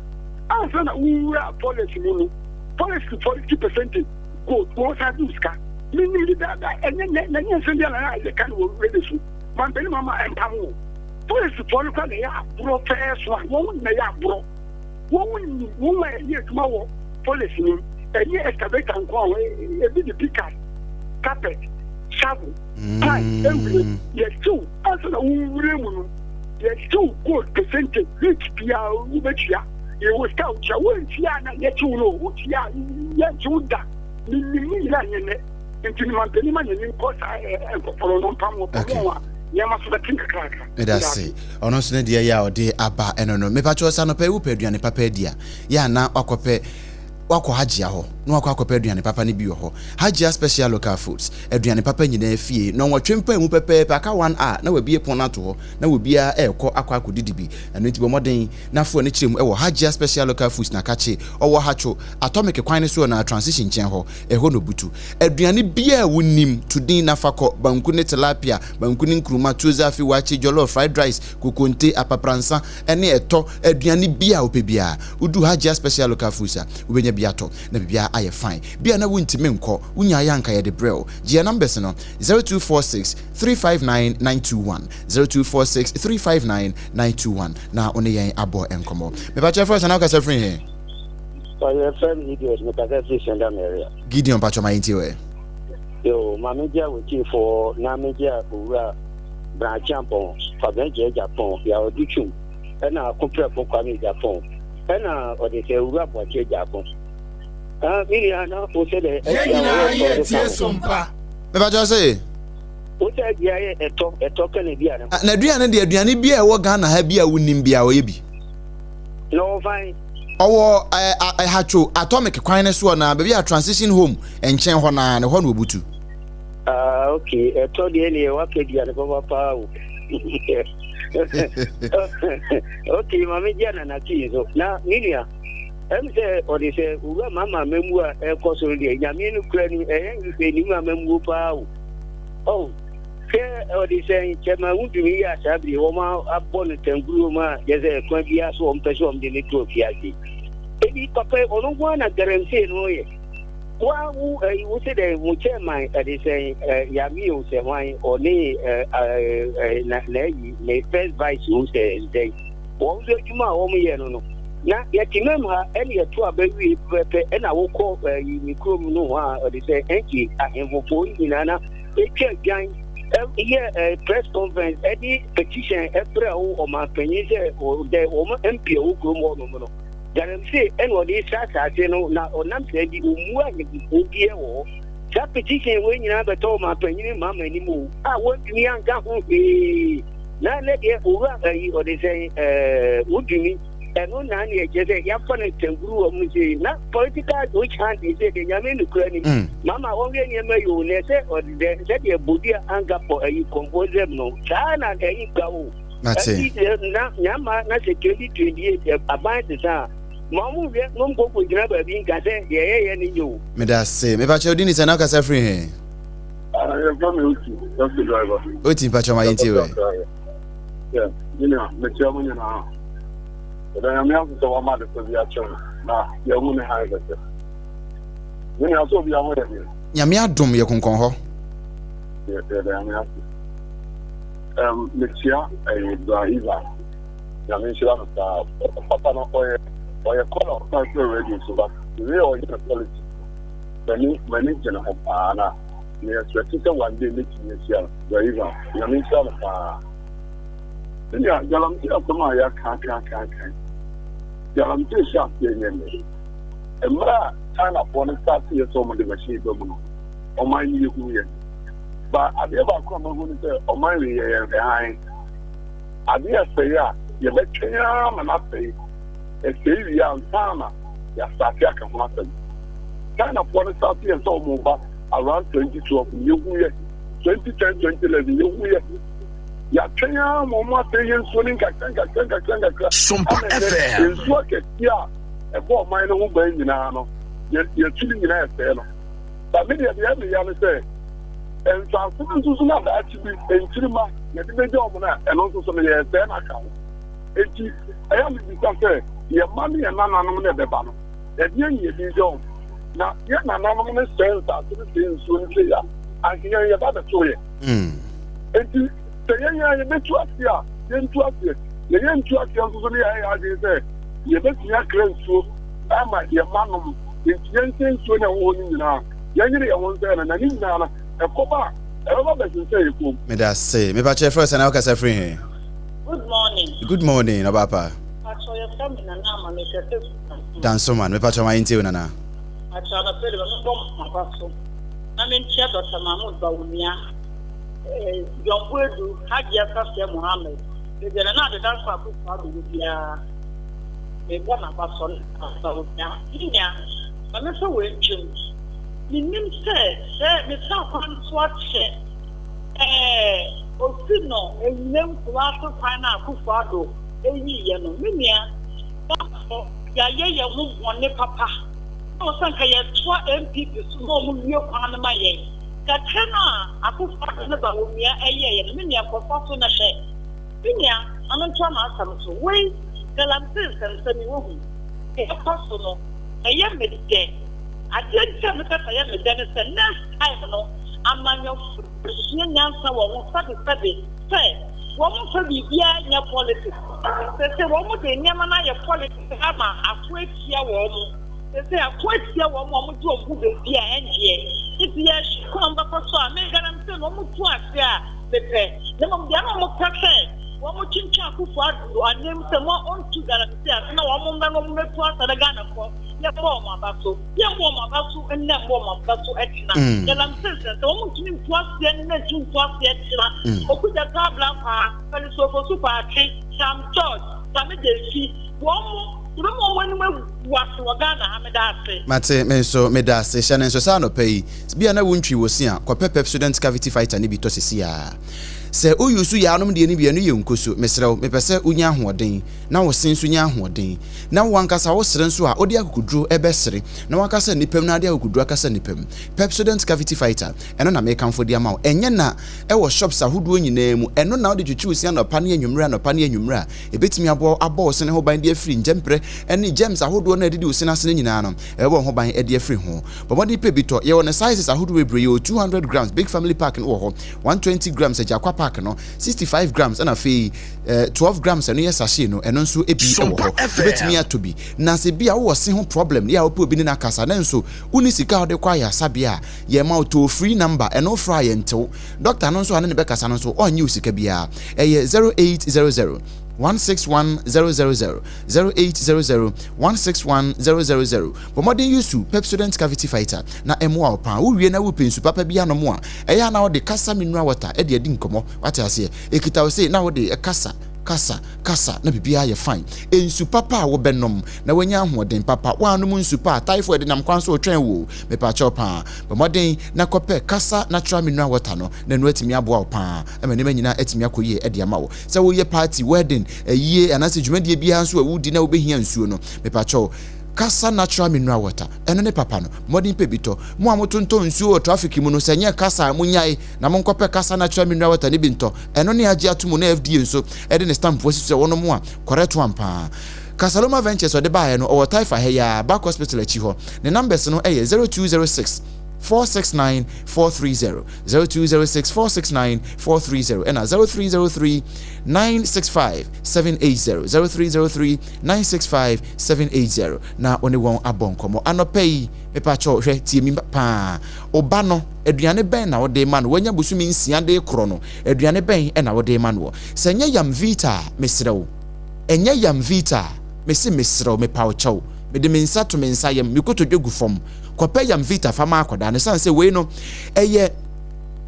[SPEAKER 6] ansa na wura forest mu no forest forest percentage gold wɔn san di sika menim dedaada ɛnyɛ nɛ na nyɛ nsɛm bi a na yɛka no wɔ radio so mampanin mama ɛmpam wo polisifoɔ no kora na ɛyɛ aborɔ fɛɛ so a wɔn na ɛyɛ aborɔ wɔn nim wɔn a ɛyɛ adwuma wɔ polisi nim ɛnyɛ excavator nko a ebi de pickaxe carpet shovel pan ewura yɛkyew ansa na wowura mu no yɛkyew gold percentage rate biara wobɛtua yɛwɔ sika wotua wontua na yɛkyew no wotua yɛnkyew da menim ne nyinaa nyɛ nnɛ nti ne mampanin ma n'ani nkɔ saa nkɔpɔrɔ no mpam wɔ pam wɔn a nneɛma so bɛte nkakrakra.
[SPEAKER 1] Meda ase. Ɔno nso ne deɛ yɛ a ɔde aba ɛno no. Mepa kyɛw sɛ anɔpa yi wopɛ aduane papa adi a, yɛ a na wakɔpɛ wakɔ Hajia hɔ na wakɔ akɔpɛ aduane papa no bi wɔ hɔ. Hajia Special Local Foods, aduane papa nyinaa fie. Nnɔnwɔtwe mpae mu pɛpɛɛpɛ aka one hour na wabue pon no ato hɔ na obiara ɛrekɔ akɔ akɔdidi bi. Ɛno nti bɔ mmɔden na fa w'ani kyerɛ mu wɔ Hajia Special Local Foods Nakakye, ɔwɔ Hatcho, Atomic kwan no so anaa Transition nkyɛn hɔ, ɛhɔ na obutu. Aduane biara a wonim, to din na fa kɔ, banku ne tilapia, banku ne nkruma, tuo zaafi, waakye, jollof, fried rice, kokonte, apapransa, ne ɛtɔ, aduane biara a wopɛ biara. Wodu Hajia Special Local Foods a, wobɛnya bi atɔ na biribiara ayɛ fine. Bi a na wontumi nkɔ, wonyaeɛ a anka yɛde brɛ wo. Gye yɛn numbers no, 0246 359 921, 0246 359 921 na wo ne yɛn abɔ nkɔmmɔ. Mepakyɛ frɛ sɛ na wokasa firi he?
[SPEAKER 8] Yɛfrɛ me Gideon, mekasa firi Shendam area.
[SPEAKER 1] Gideon pakyɛ ma yɛntie wɛ.
[SPEAKER 8] Yo, ma megye a wɔtiefoɔ na megye a owura Brankyeampɔn, Kwabena Gyɛ Japan, Yaw Adutwum, ɛna Akoprɛko Kwame Japan, ɛna ɔde sɛ owura Boakye Agyarko. Ah, me nua na wo sɛ dɛ
[SPEAKER 5] Yɛn nyinaa yɛ tie sompa.
[SPEAKER 1] Mepakyɛ se.
[SPEAKER 8] Wo sɛ aduane yɛ ɛtɔ ɛtɔ ka na bi ana.
[SPEAKER 1] Na aduane deɛ aduane bi a ɛwɔ Ghana ha bi a wonim bi a ɔyɛ bi.
[SPEAKER 8] Na ɔwɔ fan.
[SPEAKER 1] Ɔwɔ ɛɛ Hatcho atomic kwan no soɔ na baabi a transition home nkyɛn hɔ naa ne hɔ na obutu.
[SPEAKER 8] Ah okay ɛtɔ deɛ ne yɛ waka aduane papa paa o. Okay maame gye anana tii nso na me nua ɛm sɛ ɔde sɛ owura mama amamuo a ɛkɔ so no deɛ nyame no kura ni ɛyɛ nhwehwɛ nim amamuo paa o. Oh, sɛ ɔde sɛ nkyɛma wontumi yɛ a saa bere wɔn abɔ no tankuruo mu a yɛ sɛ kwan biara so wɔn pɛ sɛ wɔn de no to afiase. Ebi papa ɔno nko ara na galamsey no yɛ. Wa wo ɛyi wo sɛ dɛ mo chairman ɛde sɛn ɛ yame o sɛ hwan ɔne ɛ ɛ na na ayi ne first vice o sɛ dɛn wɔn nso adwuma a wɔn yɛ no no na yɛte mɛm ha ɛne yɛto aba wie pɛpɛ ɛna wokɔ ɛyi ne kurom no hɔ a ɔde sɛ ɛnti ahemfofoɔ nyinaa na ɛtwa dwan yɛ ɛ press conference ɛde petition ɛbrɛ wo ɔmanpanyin sɛ ɔdɛ wɔn mp a wɔ kurom hɔ nom no galamsey ɛna ɔde sa asase no na ɔnam saa bi ɔmmu ahemfofoɔ biara wɔ hɔ saa petition wei nyinaa bɛtɔ ɔmanpanyin mama anim o a wɔntumi anka ho hwee na ne deɛ owura ayi ɔde sɛn ɛɛ wodumi ɛno na ne ɛkyerɛ sɛ yɛafa no tanguru wɔ mu sei na political witch hunt sɛ deɛ nyame nokura nim mm. mama wɔnhwɛ nneɛma yi o na ɛsɛ ɔde dɛ sɛdeɛ bodi a anka pɔ ayi kɔmpɔsɛm no saa na ɛyi ka o ɛti na nyama na sɛ 2028 aban sesa a ma ɔmo nhwɛ na ɔmo kɔkɔ gyina baabi nka sɛ deɛ ɛyɛyɛ no nyɛ o
[SPEAKER 1] meda ase mepa kyɛw di ne sɛ na wokasa firi he
[SPEAKER 7] Yɛfrɛ me Oti, taxi driver.
[SPEAKER 1] Oti mpakyɛ ma yɛntie wɛ.
[SPEAKER 7] Yeah, me nua, mekyia mo nyinaa. Yɛda Nyame ase sɛ wama adepa bi akyɛ mo na yɛahu ne hann kɛkɛ. Me nua, sɛ obiara ho yɛ deɛ?
[SPEAKER 1] Nyame adom yɛ konkɔn hɔ.
[SPEAKER 7] Yɛda Nyame ase. Um, mekyia ɛyɛ Bra Ivan. Nyame nhyira no paa. Papa no ɔyɛ ɔyɛ kɔla ɔsan sɛ radio so but the way ɔyɛ no politics m'ani m'ani gye ne ho paa na me expect sɛ one day mɛtumi ahyia no. Bra Ivan, Nyame nhyira no paa. Sɛnea galamsey asɛm a yɛaka aka aka aka yi, galamsey hyɛ aseɛ nyɛ nnɛ. Mmerɛ a Chinafoɔ no starteeɛ sɛ wɔde machine ba mu no, ɔman no yɛhuu yɛn. Ba adeɛ baako a mahu ne sɛ ɔman wei yɛyɛ nhwɛhan. Adeɛ ɛsɛe a, yɛbɛtwɛn ara ma no asɛe. Ɛsɛe wie ansa na yɛastarte aka ho asɛm. Chinafoɔ no starteeɛ sɛ wɔreba around 2012 no, yɛhu yɛ. 2010, 2011 yɛhu yɛ. Yɛatwɛn ara ma wɔn asɛe yɛn nsuo no nkakra nkakra nkakra nkakra.
[SPEAKER 9] Sompa
[SPEAKER 7] Ama ɛnɛ
[SPEAKER 9] FM.
[SPEAKER 7] nsuo akɛseɛ a ɛbɔ ɔman no ho ban nyinaa no, yɛtu ne nyinaa ɛsɛe no. Ba me deɛ deɛ ɛmeya ne sɛ nsaase no nso so no adaakye bi nkyirima yɛde bɛgya wɔn no a ɛno nso so no yɛsɛe no aka ho. Enti ɛyɛ a mebisa sɛ yɛn mma ne yɛn nananom na ɛbɛba no ɛdeɛn ne yɛde gya wɔn? Na yɛn nananom no sɛe nsaase no sɛe nsuo no sei a ahea yɛba bɛto yɛ. Enti sɛ yɛn a yɛbɛtu aseɛ a yɛntu aseɛ. Yɛyɛ ntu aseɛ nso so ne yɛayɛ yɛn adwene sɛ yɛbɛtumi akra nsuo ama yɛn mma nom. Enti yɛnsɛ nsuo no a ɛwɔ hɔ no nyinaa. Yɛnyere yɛn ho nsɛe no na ne nyinaa no ɛkɔba a ɛbɛba bɛsensɛn yɛn kɔn mu.
[SPEAKER 1] Meda ase. Mepa kyɛ frɛ sɛ na wokasa firi he?
[SPEAKER 10] Good morning.
[SPEAKER 1] Good morning, ɔbaapa.
[SPEAKER 10] Pacho yɛfrɛ me Nana Ama mekasa firi Dansoman.
[SPEAKER 1] Dansoman, mepa kyɛ ma yɛntie wo Nana.
[SPEAKER 10] Pacho anɔpɛ de ma mebɔ m'aba so na menkyia Dr. Mahmood Bawumia, eh, John Boadu, Hajia Safia Mohammed, baabi a Nana Addo Dankwa Akufo-Addo wɔ biara mebɔ n'aba so na Bawumia. Me nua, ma memfa wei ntwam. Menim sɛ sɛ mefa kwan so akyɛ Ɛɛ osi no anyina Kumasi kwan no a Akufo Addo yiiɛ no. Me nua, Ghanafoɔ yɛayɛ yɛn ho bɔne papa. Na ɛwɔ sɛ nka yɛtoa NPP so na wɔn wie kwan no ma yɛn. Kakra no a Akufo Addo ne Bawumia yɛeɛ no, me nua kɔfa so na hwɛ. Me nua, ma mentoa m'asɛm so. Wei, galamsey nsɛmsɛm yi, woahu, deɛ ɛkɔ so no, ɛyɛ me dɛ. Adeɛ nti a meka sɛ ɛyɛ me dɛ ne sɛ, next time no, amanyɔfo sua nyansa wɔ ho sɛbesɛbe sɛ wɔmfa biribiara nyɛ politics. Seesei wɔde nneɛma no ayɛ politics ama ako atia wɔn. Seesei ako atia wɔn a wɔde wɔn ho baabi a ɛndeɛ. Nti yɛhwɛ kwan a wɔbɛfa so a, me galamsey no wɔtu ase a mepɛ. Na mmom deɛ na wɔpɛ sɛ wɔtwentwɛn Akufo Addo ananmu sɛ ma ɔntu galamsey ase na wɔn mmra na wɔmmɛtu asa na Ghanafoɔ yɛbɔ wɔn aba so. Yɛmmɔ wɔn aba so nnɛ mmɔ wɔn aba so kyena. Galamsey sɛ sɛ wɔn ntumi ntu aseɛ nnɛ ntu ntu aseɛ kyena. Okudzeto Ablakwa, Felix Ofosu Kwakye, Sam George, Sammy Gyamfi, wɔn mo yɛbɛma wɔn anim agu ase wɔ Ghana ha. Meda ase.
[SPEAKER 1] Mate, me nso meda ase. Hyɛ no nso sɛ anɔpa yi, bia na wontwi wo se a, kɔpɛ Pepsodent Cavity Fighter no bi tɔ seesei ara. Sɛ wo use yaanom deɛ no bi a, ɛno yɛ nkoso. Mesrɛ wo, mepɛ sɛ wonya ahoɔden, na wo se nso nya ahoɔden. Na wo ankasa wosere nso a, wode akokoduro bɛsere, na woakasa nnipa mu na wode akokoduro akasa nnipa mu. Pepsodent Cavity Fighter, ɛno na mekamfo de ama wo. Ɛnyɛ na ɛwɔ shops ahodoɔ nyinaa mu. Ɛno na wode twitwi wo se anɔpa ne anwummere anɔpa ne anwummere a, ɛbɛtumi aboa wo abɔ wo sene ho ban de afiri ngyɛmprɛ ne germs ahodoɔ no a ɛdidi wo sene ase no nyinaa no, ɛbɛbɔ wo ho ban de afiri ho. Bɔ mmɔden pɛ bi tɔ. Yɛwɔ no sizes ahodoɔ bebree. Yɛwɔ 200 grams, Big Family Pack no wɔ hɔ, 120 grams, Agyakwa Pack no, 65 grams, ɛna afei 12 grams ɛno yɛ sachet no, ɛno nso ebi wɔ hɔ. Wobɛtumi atɔ bi. Na sɛ bi a wowɔ se ho problem, yɛ a wopɛ obi ne no akasa, nanso wonni sika a wode kɔ ayaresabea a, yɛma wo toll free number, ɛno wofrɛ a yɛntew. Doctor no nso a ne ne bɛkasa no nso, ɔnnye wo sika biara. Ɛyɛ 0800 161 000, 0800 161 000. Bɔ mmɔden use Pepsodent Cavity Fighter na ɛmmoa wo paa. Wowie na worepɛ nsu papa bi anom a, ɛyɛ a na wode Kasa Mineral Water de adi nkɔmmɔ. Wate aseɛ? Ɛkita wo sei na wode kasa, kasa, kasa na biribiara yɛ fine. Nsu papa a wobɛnom na woanya ahoɔden papa. Woannom nsu pa a, typhoid nam kwan so retwɛn wo o. Mepakyɛw paa, bɔ mmɔden na kɔpɛ Kasa Natural Mineral Water no na ɛno atumi aboa wo paa ma nneɛma nyinaa atumi akɔ yie de ama wo. Sɛ woyɛ party, wedding, ayie anaasɛ dwumadie biara nso a wodi na wobɛhia nsuo no, mepakyɛw, Kasa Natural Mineral Water, ɛno ne papa no. Bɔ mmɔden pɛ bi tɔ. Mo a motontɔn nsuo wɔ traffic mu no, sɛ ɛnyɛ Kasa a, monnyae na monkɔpɛ Kasa Natural Mineral Water no bi ntɔ. Ɛno ne agye ato mu na FDA nso de ne stamp asi so sɛ wɔnom a, correct one paa. Casaloma Ventures a ɔde baeɛ no, ɔwɔ Taifa ha yi ara, Back Hospital akyi hɔ. Ne numbers no yɛ 0206. 469 430, 0206 469 430, ɛna 0303 965 780, 0303 965 780, na wo ne wɔn abɔ nkɔmmɔ. Anɔpa yi, mepakyɛw hwɛ, tie mi paa. Wo ba no, aduane bɛn na wode ma no? Wanya bosome nsia de rekorɔ no, aduane bɛn na wode ma noɔ? Sɛ ɛnyɛ yam vita a, mesrɛ wo, ɛnyɛ yam vita a, mese mesrɛ wo, mepa wo kyɛw, mede me nsa to me nsa yam, me kotodwe gu fam, kɔpɛ yam vita fa ma akwadaa no, ɛsiane sɛ wei no, ɛyɛ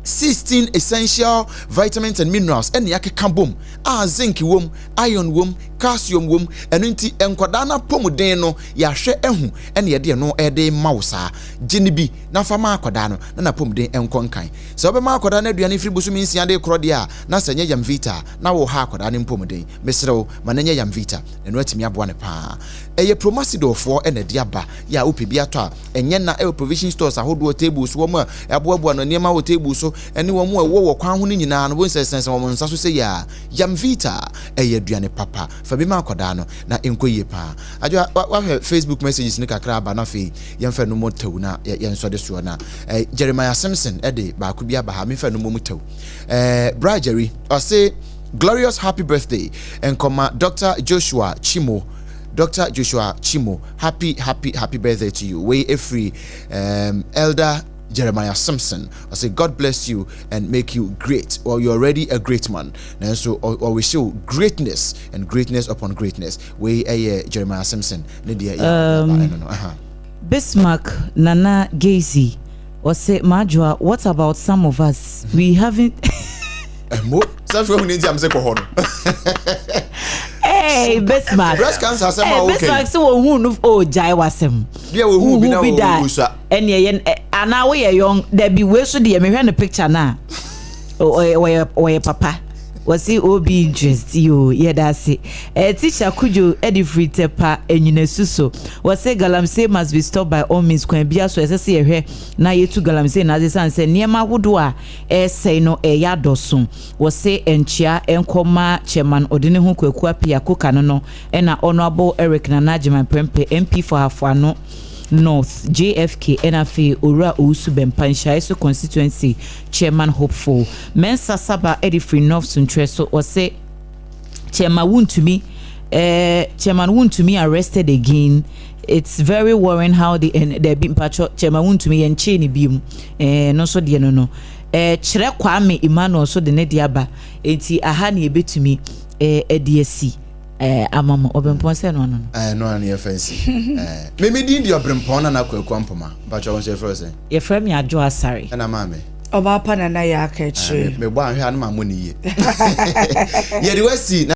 [SPEAKER 1] 16 essential vitamins and minerals ɛna yɛakeka bom a zinc wom, iron wom, calcium wom, ɛno nti nkwadaa no apɔmuden no yɛahwɛ ahu ɛna yɛde ɛno ɛde ma wo saa. Gye no bi na fa ma akwadaa no na n'apɔmuden nkɔ nkan. Sɛ wobɛma akwadaa no aduane firi bosome nsia de rekorɔ deɛ a, na sɛ ɛnyɛ Yamvita a, na woreha akwadaa no mpɔmuden. Mesrɛ wo, ma no nyɛ Yamvita, na ɛno atumi aboa no pa ara. Ɛyɛ Promasidor foɔ na ɛde aba. Yɛ a wopɛ bi atɔ a, ɛnyɛ na ɛwɔ provision stores ahodoɔ, table so, wɔn a ɛboaboa no nneɛma wɔ table so, ne wɔn a ɛwɔ wɔ kwan ho no nyinaa no, wobɛhu sɛ ɛsensɛn wɔn nsa so sei ara. Yamvita yɛ aduane papa. Fa bi ma akwadaa no na ɛnkɔ yie pa ara. Adwoa, woahwɛ Facebook messages no kakra aba na afei yɛmfa no mmɔ tɛw na yɛnsɔ de soɔ na eh, Jeremiah Simpson de baako bi aba ha, memfa no mmɔ mu tɛw. Eh, Bra Jerry, ɔse glorious happy birthday nkɔma Dr. Joshua Chimo. Dr. Joshua Chimo, happy happy happy birthday to you. Wei ɛfiri um, Elder Jeremiah Simpson. Ɔse God bless you and make you great. Well, you're already a great man. Nanso ɔwish you greatness and greatness upon greatness. Wei ɛyɛ Jeremiah Simpson ne deɛ yɛ aba ɛno no. Aha.
[SPEAKER 3] Bismarck Nana Gacy ɔse Madwoa what about some of us we haven't.
[SPEAKER 1] Ɛmo sɛ afei ohun nti am sɛ kɔ hɔ no.
[SPEAKER 3] Hey Bismarck.
[SPEAKER 1] Breast cancer asɛm a
[SPEAKER 3] okay. Bismarck sɛ wɔn hu no o gyae wasɛm.
[SPEAKER 1] Bi a wɔn hu bi na wɔn hu sa.
[SPEAKER 3] Ɛnni ɛyɛ anaa woyɛ yɔn dabi wei so deɛ mehwɛ no picture na wɔyɛ wɔyɛ papa wɔsi obi interest yoo yɛda ase ɛɛ teacher Kudjo ɛde firi Tɛpa Enyinasu so wɔsi galamsey must be stopped by all means kwan bia so ɛsɛ sɛ yɛhwɛ na yɛtu galamsey na ase san sɛ nneɛma ahodoɔ a ɛresɛe no ɛyɛ adɔso wɔsi nkyea nkɔ ma chairman Ɔdeneho Kwaku Appiah Koka no no ɛna Honourable Eric Nana Agyeman Prempeh MP for Ahafo-Ano North, JFK, ɛna afei Owura Owusu Bɛmpa, Nhyiaeso Constituency Chairman Hopeful. Mensah Saba de firi North Suntrɛ so, ɔse Chairman Wontumi eh, Chairman Wontumi arrested again, it's very worrying how the eh, dabi mpakyɛ Chairman Wontumi yɛnkyee no biom eh, no nso deɛ no no eh, kyerɛ Kwame Emmanuel nso de ne deɛ aba, enti aha ne yɛbɛtumi eh, de asi. Eh, ama mo ɔbrempɔn sɛ ɛno ano no.
[SPEAKER 1] Eh, ɛno ano yɛfa nsi. Eh, me me din de ɔbrempɔn Nana Kwaku Ampoma. Mpakyɛ wo nso yɛfrɛ wo sɛn?
[SPEAKER 3] Yɛfrɛ me Adwo Asare.
[SPEAKER 1] Ɛna maame?
[SPEAKER 2] Ɔbaa pa Nana yɛ aka akyire.
[SPEAKER 1] Eh, mebɔ anhwɛ a na mammɔ ne yie. Yɛde wasi na.